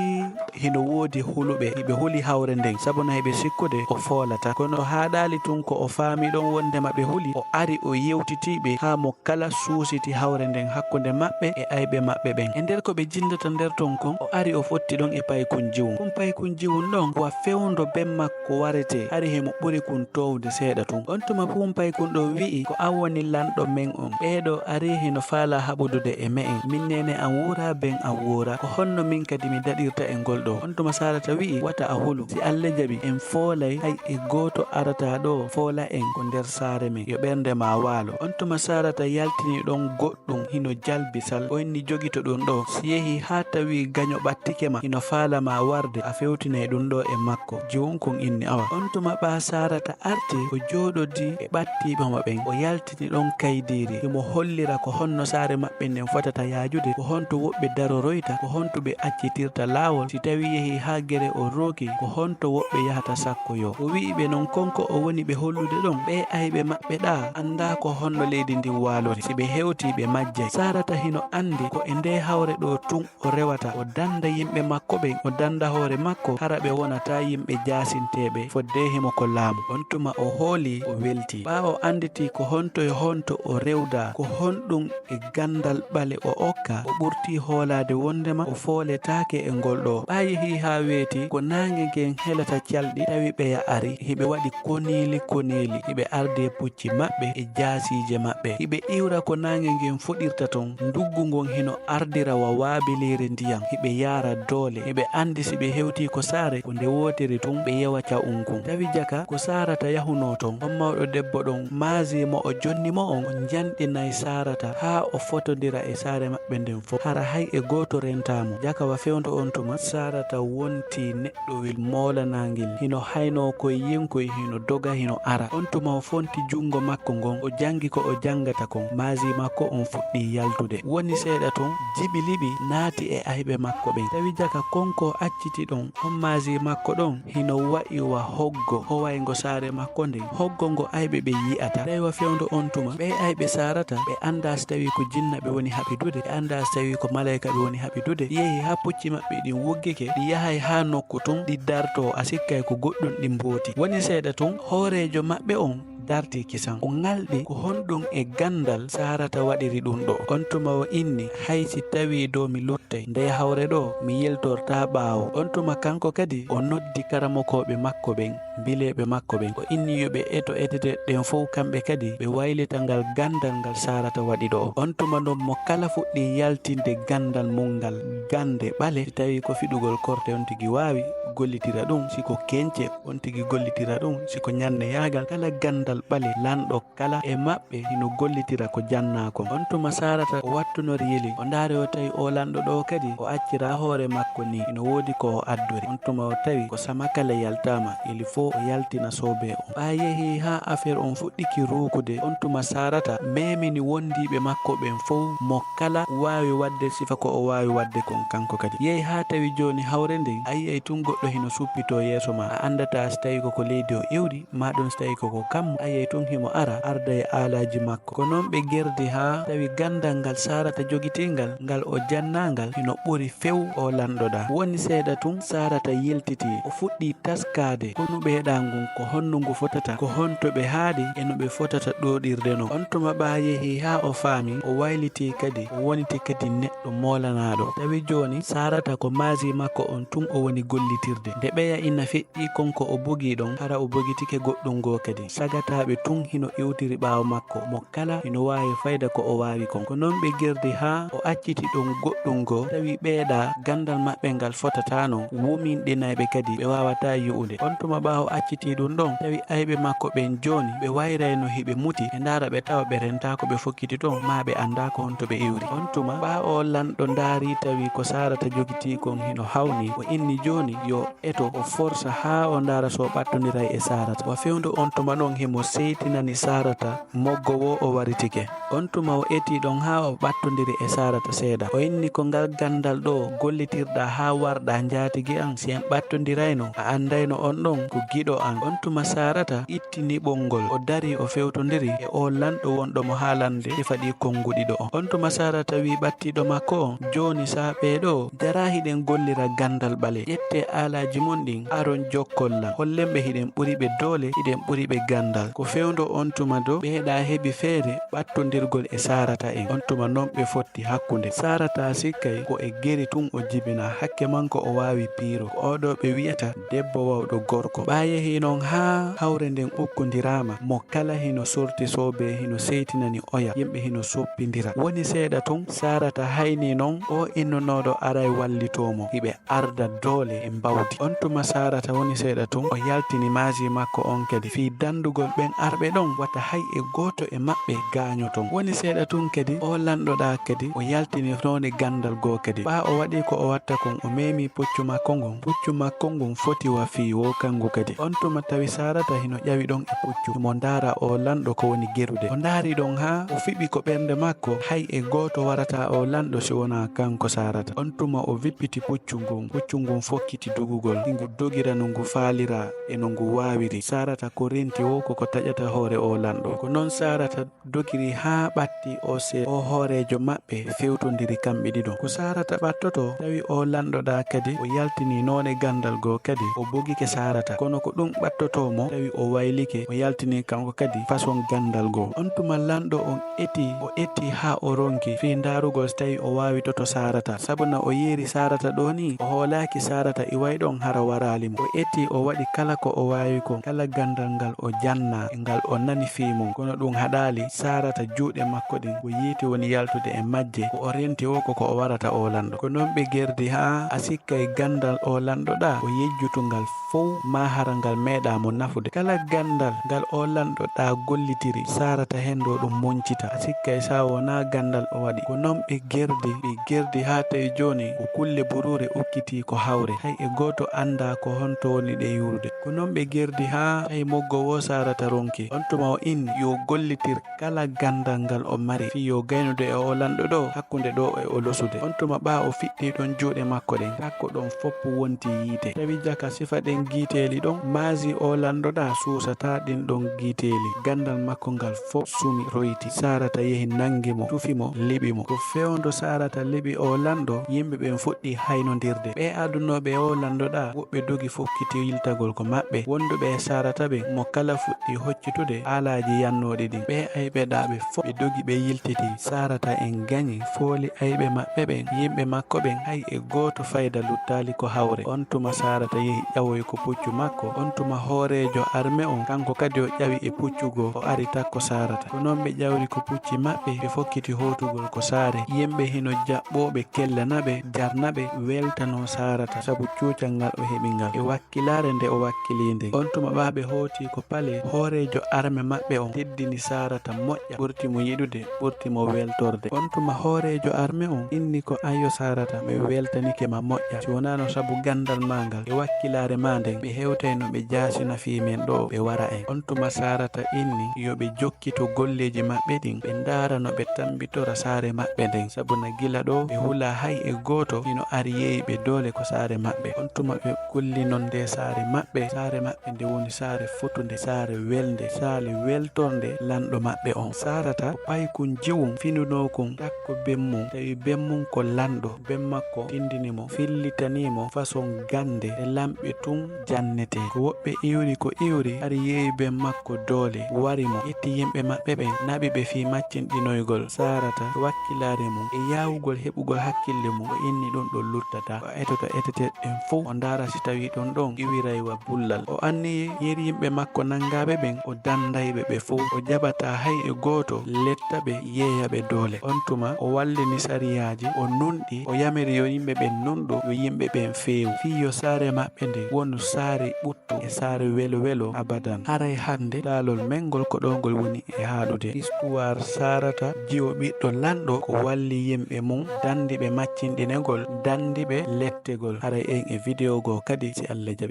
hino woodi huluɓe, hiɓe huli hawre nden, sabu na hiɓe sikkude o foolata. Kono o haɗaali tun ko o faami ɗon wondema ɓe huli, o ari o yewtitii ɓe haa mo kala suusiti hawre nden hakkunde maɓɓe e ayɓe maɓɓe ɓen. E nder ko ɓe jindata nder ton kon, o ari o fotti ɗon e paykun jiwun. Kun paykun jiwun ɗon wa fewndo ben makko waretee, hari himo ɓuri kun toowde seeɗa tun. On tuma kun paykun ɗon wi'i, "Ko an woni lanɗo men on. Ɓee ɗoo ari hino faalaa haɓudude e me'en. Min neene an wuuraa, ben an wuuraa." Ura, ko honno min kadi mi daɗirta e ngol ɗo? On tuma Sarata wi'i, wata a hulu. Si Alla jaɓi, en foolay, hay e gooto arata ɗo foola en ko nder saare men. Yo ɓernde ma waalo. On tuma Sarata yaltini ɗon goɗɗum hino jalbi sal, o inni, jogito ɗum ɗo. Si yehi haa tawi gaño ɓattike ma, hino faala ma warde, a fewtinay ɗum ɗo e makko. Jiwun kun inni, awa. On tuma ɓaa Sarata arti, o jooɗodi e ɓattiiɓe mo ɓen. O yaltini ɗon kaydiiri, himo hollira ko honno saare maɓɓe nden fotata yaajude, ko honto woɓɓe daroroyta, ko honto ɓe accitirta laawol, si tawi yehi haa gere o rooki, ko honto woɓɓe yahata sakkoyoo. O wi'i ɓe non kon ko o woni ɓe hollude ɗon, ɓee ayɓe maɓɓe ɗaa anndaa ko honno leydi ndin waalori. Si ɓe hewtii ɓe majjay. Sarata hino anndi ko e ndee hawre ɗoo tun o rewata, o dannda yimɓe makko ɓen, o dannda hoore makko, hara ɓe wonataa yimɓe jaasinteeɓe fodde himo ko laamu. On tuma o hoolii, o weltii. Ɓaa o annditi ko honto e honto o rewdaa, ko honɗum e ganndal ɓale o okka, o ɓurtii hoolaade wonndema o fooletaake e ngol ɗoo. Ɓaa yehii haa weeti, ko naange ngen helata calɗi, tawi ɓeya ari, hiɓe waɗi koniili koniili, hiɓe ardi e pucci maɓɓe e jaasiije maɓɓe. Hiɓe iwra ko naange ngen fuɗirta ton, nduggu ngon hino ardira wa waabiliire ndiyam. Hiɓe yaara doole. Hiɓe anndi si ɓe hewtii ko saare, ko nde wootere tun ɓe yewa ca'un kun. Tawi jaka ko Sarata yahunoo ton. On mawɗo debbo ɗon maasii mo o jonni mo on, o njanɗinay Sarata haa o fotondira e saare maɓɓe nden fow. Hara hay e gooto rentaa mo. Jaka wa fewndo on tuma, Sarata wontii neɗɗowel moolanaangel. Hino haynoo koy yenkoy, hino doga, hino ara. On tuma o fonti junngo makko ngon, o janngi ko o janngata kon. Maasii makko on fuɗɗii yaltude. Woni seeɗa tun, jiɓi liɓi naati e ayɓe makko ɓen. Tawi jaka kon ko acciti ɗon, on maasii makko ɗon hino wa'i wa hoggo howayngo saare makko nden. Hoggo ngo ayɓe ɓe yi'ata. Tawi wa fewndo on tuma, ɓee ayɓe Sarata, ɓe anndaa si tawi ko jinna ɓe woni haɓidude, ɓe anndaa si tawi ko malayka ɓe woni haɓidude. Ɗi yehi haa pucci maɓɓe ɗin woggike, ɗi yahay haa nokku tun, ɗi dartoo, a sikkay ko goɗɗum ɗi mbooti. Woni seeɗa tun, hooreejo maɓɓe on dartii kisan. O ŋalɗi, ko honɗum e ganndal Sarata waɗiri ɗum ɗo? On tuma o inni, hay si tawii ɗo mi luttay, ndee hawre ɗo mi yiltortaa ɓaawo. On tuma kanko kadi o noddi karamokooɓe makko ɓen, mbileeɓe makko ɓen. O inni yo ɓe eto eteteeɗe ɗen fow, kamɓe kadi ɓe waylita ngal ganndal ngal Sarata waɗi ɗo. On tuma non mo kala fuɗɗii yaltinde ganndal mun ngal, gannde ɓale, si tawii ko fiɗugol korte on tigi waawi, gollitira ɗum, si ko keñce on tigi gollitira ɗum, si ko ñanneyaagal, kala ganndal ɓale lanɗo kala e maɓɓe hino gollitira ko jannaa kon. On tuma Sarata o wattunori yeli, o ndaari o tawi o lanɗo ɗo kadi o accira hoore makko ni, hino woodi ko o addori. On tuma o tawi ko Samakala yaltaama, yeli fow o yaltina soobee on. Ɓaa yehi haa affaire on fuɗɗiki ruukude, on tuma Sarata memini wondiiɓe makko ɓen fow, mo kala waawi waɗde sifa ko o waawi waɗde kon kanko kadi. Yehi haa tawi jooni hawre nden, a yi'ay tun goɗɗo hino suppitoo yeeso ma, a anndataa si tawi ko ko leydi o iwri, maa ɗun si tawi ko ko kammu, a yi'ay tun himo ara, arda e aalaaji makko. Ko non ɓe gerdi haa tawi ganndal ngal Sarata jogitii ngal, ngal o jannaa ngal, hino ɓuri few o lanɗo ɗaa. Woni seeɗa tun, Sarata yiltitii. O fuɗɗii taskaade konu ɓeeɗaa ngun, ko honno ngu fotata, ko honto ɓe haaɗi, e no ɓe fotata ɗooɗirde non. On tuma ɓaa yehi haa o faami, o waylitii kadi, o woniti kadi neɗɗo moolanaaɗo. Tawi jooni, Sarata ko maasi makko on tun o woni gollitirde. Nde ɓeya ina feƴƴi kon ko o bugii ɗon, hara o bogitike goɗɗun goo kadi. Sagataaɓe tun hino iwtiri ɓaawo makko, mo kala hino waawi fayda ko o waawi kon. Ko non ɓe gerdi haa o acciti ɗon goɗɗun goo, tawi ɓeeɗaa ganndal maɓɓe ngal fotataano, wuminɗinay ɓe kadi, ɓe waawataa yi'ude. On tuma ɓaa o accitii ɗun ɗon, tawi ayɓe makko ɓen jooni, ɓe wayrayno hiɓe muti, ɓe ndaara ɓe tawa ɓe rentaa ko ɓe fokkiti ɗon, maa ɓe anndaa ko honto ɓe iwri. On tuma ɓaa o lanɗo ndaari tawi ko Sarata jogitii kon hino hawni, o inni jooni yo eto o forsa haa o ndaara so o ɓattondiray e Sarata. Wa fewndo on tuma non himo seytinani Sarata moggo woo o waritike. On tuma o etii ɗon haa o ɓattondiri e Sarata seeɗa. O inni ko ngal ganndal ɗoo gollitirɗaa haa warɗaa njaatigi an. Si en ɓattondirayno, a anndayno on ɗon ko giɗo an. On tuma Sarata itti niɓol ngol. O darii o fewtondiri e oo lanɗo wonɗo mo haalande sifa ɗii konnguɗi ɗoo. On tuma Sarata wi'i ɓattiiɗo makko on, jooni saaɓee ɗoo, jaraa hiɗen gollira ganndal ɓale. Ƴettee aalaaji mon ɗin, aron jokkol lan. Hollen ɓe hiɗen ɓuri ɓe doole, hiɗen ɓuri ɓe ganndal. Ko fewndo on tuma ɗoo, ɓeeɗaa heɓi feere ɓattondirgol e Sarata en. On tuma non ɓe fotti hakkunde. Sarata sikkay ko e geri tun o jibinaa, hakke man ko o waawi piiro. Ko oo ɗoo ɓe wi'ata debbo wawɗo gorko. Haa yehi noon haa hawre nden ukkondiraama, mo kala hino sorti soobee, hino seytinani oya, yimɓe hino soppindira. Woni seeɗa tun, Saarata hayni noon oo innunooɗo aray wallitoo mo, hiɓe arda doole e mbawdi. On tuma Saarata woni seeɗa tun, o yaltini maaji makko on kadi fii dandugol ɓen arɓe ɗon, wata hay e gooto e maɓɓe gaaño ton. Woni seeɗa tun kadi, oo lanɗo ɗaa kadi, o yaltini noone gandal goo kadi. Ɓaa o waɗi ko o watta kon, o meemi puccu makko ngun. Puccu makko ngun foti wa fii woo kangu kadi. On tuma tawi Saarata hino ƴawi ɗon e puccu, himo ndaara oo lanɗo ko woni gerude. O ndaari ɗon haa o fiɓi ko ɓernde makko, hay e gooto warataa oo lanɗo si wonaa kanko Saarata. On tuma o vippiti puccu ngun. Puccu ngun fokkiti dogugol, si ngu dogira no ngu faaliraa e no ngu waawiri. Saarata ko renti woo ko ko taƴata hoore oo lanɗo. Ko non Saarata dogiri haa ɓatti o se-, o hooreejo maɓɓe fewtondiri kamɓe ɗiɗo. Ko Saarata ɓattotoo, tawi oo lanɗo ɗaa kadi o yaltini noone gandal goo kadi, o bogike Saarata. Kono ko ɗum ɓattotoo mo, tawi o waylike, o yaltini kanko kadi façon gandal goo. On tuma lanɗo on eti, o eti haa o ronki fii ndaarugol si tawi o waawitoto Saarata. Sabuna o yeeri Saarata ɗoo nii, o hoolaaki Saarata iway ɗon hara waraali mo. O eti, o waɗi kala ko o waawi kon, kala gandal ngal o janna e ngal o nani fii mum. Kono ɗum haɗaali, Saarata juuɗe makko ɗin, ko yiite woni yaltude e majje, ko o renti woo ko ko o warata oo lanɗo. Ko non ɓe gerdi haa a sikkay gandal oo lanɗo ɗaa, o yejjutungal fow, maa hara ngal meeɗaa mo nafude. Kala gandal ngal oo lanɗo ɗaa gollitiri, Saarata henndo ɗum muncita. A sikkay si a wonaa gandal o waɗi. Ko non ɓe gerdi, ɓe gerdi haa tawi jooni ko kulle buruure ukkitii ko hawre. Hay e gooto anndaa ko honto woni ɗe yuurude. Ko non ɓe gerdi haa tawi moggo woo Saarata ronki. On tuma o inni yo gollitir kala gandal ngal o mari fii yo gaynude e oo lanɗo ɗoo, hakkunde ɗoo e o losude. On tuma ɓaa o fiɗɗii ɗon juuɗe makko ɗen, takko ɗon fow wonti yiite. Tawi jaka sifa ɗen giiteeli ɗon, maaji oo lanɗo ɗaa suusataa ɗin ɗon giiteeli. Gandal makko ngal fow sumi royti. Saarata yehi nangi mo, tufi mo, liɓi mo. Ko fewndo Saarata liɓi oo lanɗo, yimɓe ɓen fuɗɗi haynondirde. Ɓee adunooɓe oo lanɗo ɗaa, woɓɓe dogi fokkiti yiltagol ko maɓɓe. Wonduɓe e Saarata ɓen, mo kala fuɗɗi hoccitude aalaaji yannooɗi ɗin. Ɓee ayɓeɗaaɓe fow, ɓe dogi ɓe yiltiti. Saarata en gañi, fooli ayɓe maɓɓe ɓen, yimɓe makko ɓen, hay e gooto fayda luttaali ko hawre. On tuma Saarata yehi ƴawoy ko puccu makko. On tuma hooreejo arme on, kanko kadi o ƴawi e puccu goo, o ari takko Saarata. Ko non ɓe ƴawri ko pucci maɓɓe, ɓe fokkiti hootugol ko saare. Yimɓe hino jaɓɓoo ɓe kellana ɓe, jarna ɓe, weltanoo Saarata sabu cuucal ngal o heɓi ngal e wakkilaare nde o wakkilii nden. On tuma ɓaa ɓe hooti ko pale, hooreejo arme maɓɓe on teddini Saarata moƴƴa, ɓurti mo yiɗude, ɓurti mo weltorde. On tuma hooreejo arme on inni ko, "Ayyo Saarata, mi weltanike ma moƴƴa. Si wonaa no sabu gandal maa ngal e wakkilaare maa nden, ɓe hewtay no ɓe jaasina fii men ɗoo, ɓe wara en." On tuma Saarata inni yo ɓe jokkito golleeji maɓɓe ɗin, ɓe ndaara no ɓe tambitora saare maɓɓe nden, sabuna gila ɗoo ɓe hulaa hay e gooto hino ari yeeyi ɓe doole ko saare maɓɓe. On tuma ɓe kulli non nde saare maɓɓe, saare maɓɓe nde woni saare fotunde, saare welnde, saare weltornde lanɗo maɓɓe on. Saarata ko paykun jiwun finunoo kun takko ben mun, tawi ben mun ko lanɗo, ben makko tindini mo, fillitanii mo façon gande e lamɓe tun jannetee. Ko woɓɓe iwri ko iwri, hari yeeyi ben makko doole, wari mo, ƴetti yimɓe maɓɓe ɓen, naɓi ɓe fii maccinɗinoygol Saarata e wakkilaare mun e yaawugol heɓugol hakkille mun, o inni ɗun ɗon luttataa. O etoto eteteeɓe ɓen fow, o ndaara si tawii ɗun ɗon iwiray wa bullal. O anniyii yeru yimɓe makko nangaaɓe ɓen, o danday ɓe ɓe fow. O jaɓataa hay e gooto letta ɓe, yeeya ɓe doole. On tuma o wallini sariyaaji, o nunɗi, o yamiri yo yimɓe ɓen nunɗo, yo yimɓe ɓen feewu. Fii yo saare maɓɓe nden wonu saare ɓuttu e saare welo welo abadan. Haray hannde laalol men ngol ko ɗoo ngol woni e haaɗude. Istuwaar Saarata, jiwo ɓiɗɗo lanɗo, ko walli yimɓe mun, dandi ɓe maccinɗinegol, dandi ɓe lettegol. Haray en e video goo kadi, si Allah jaɓi.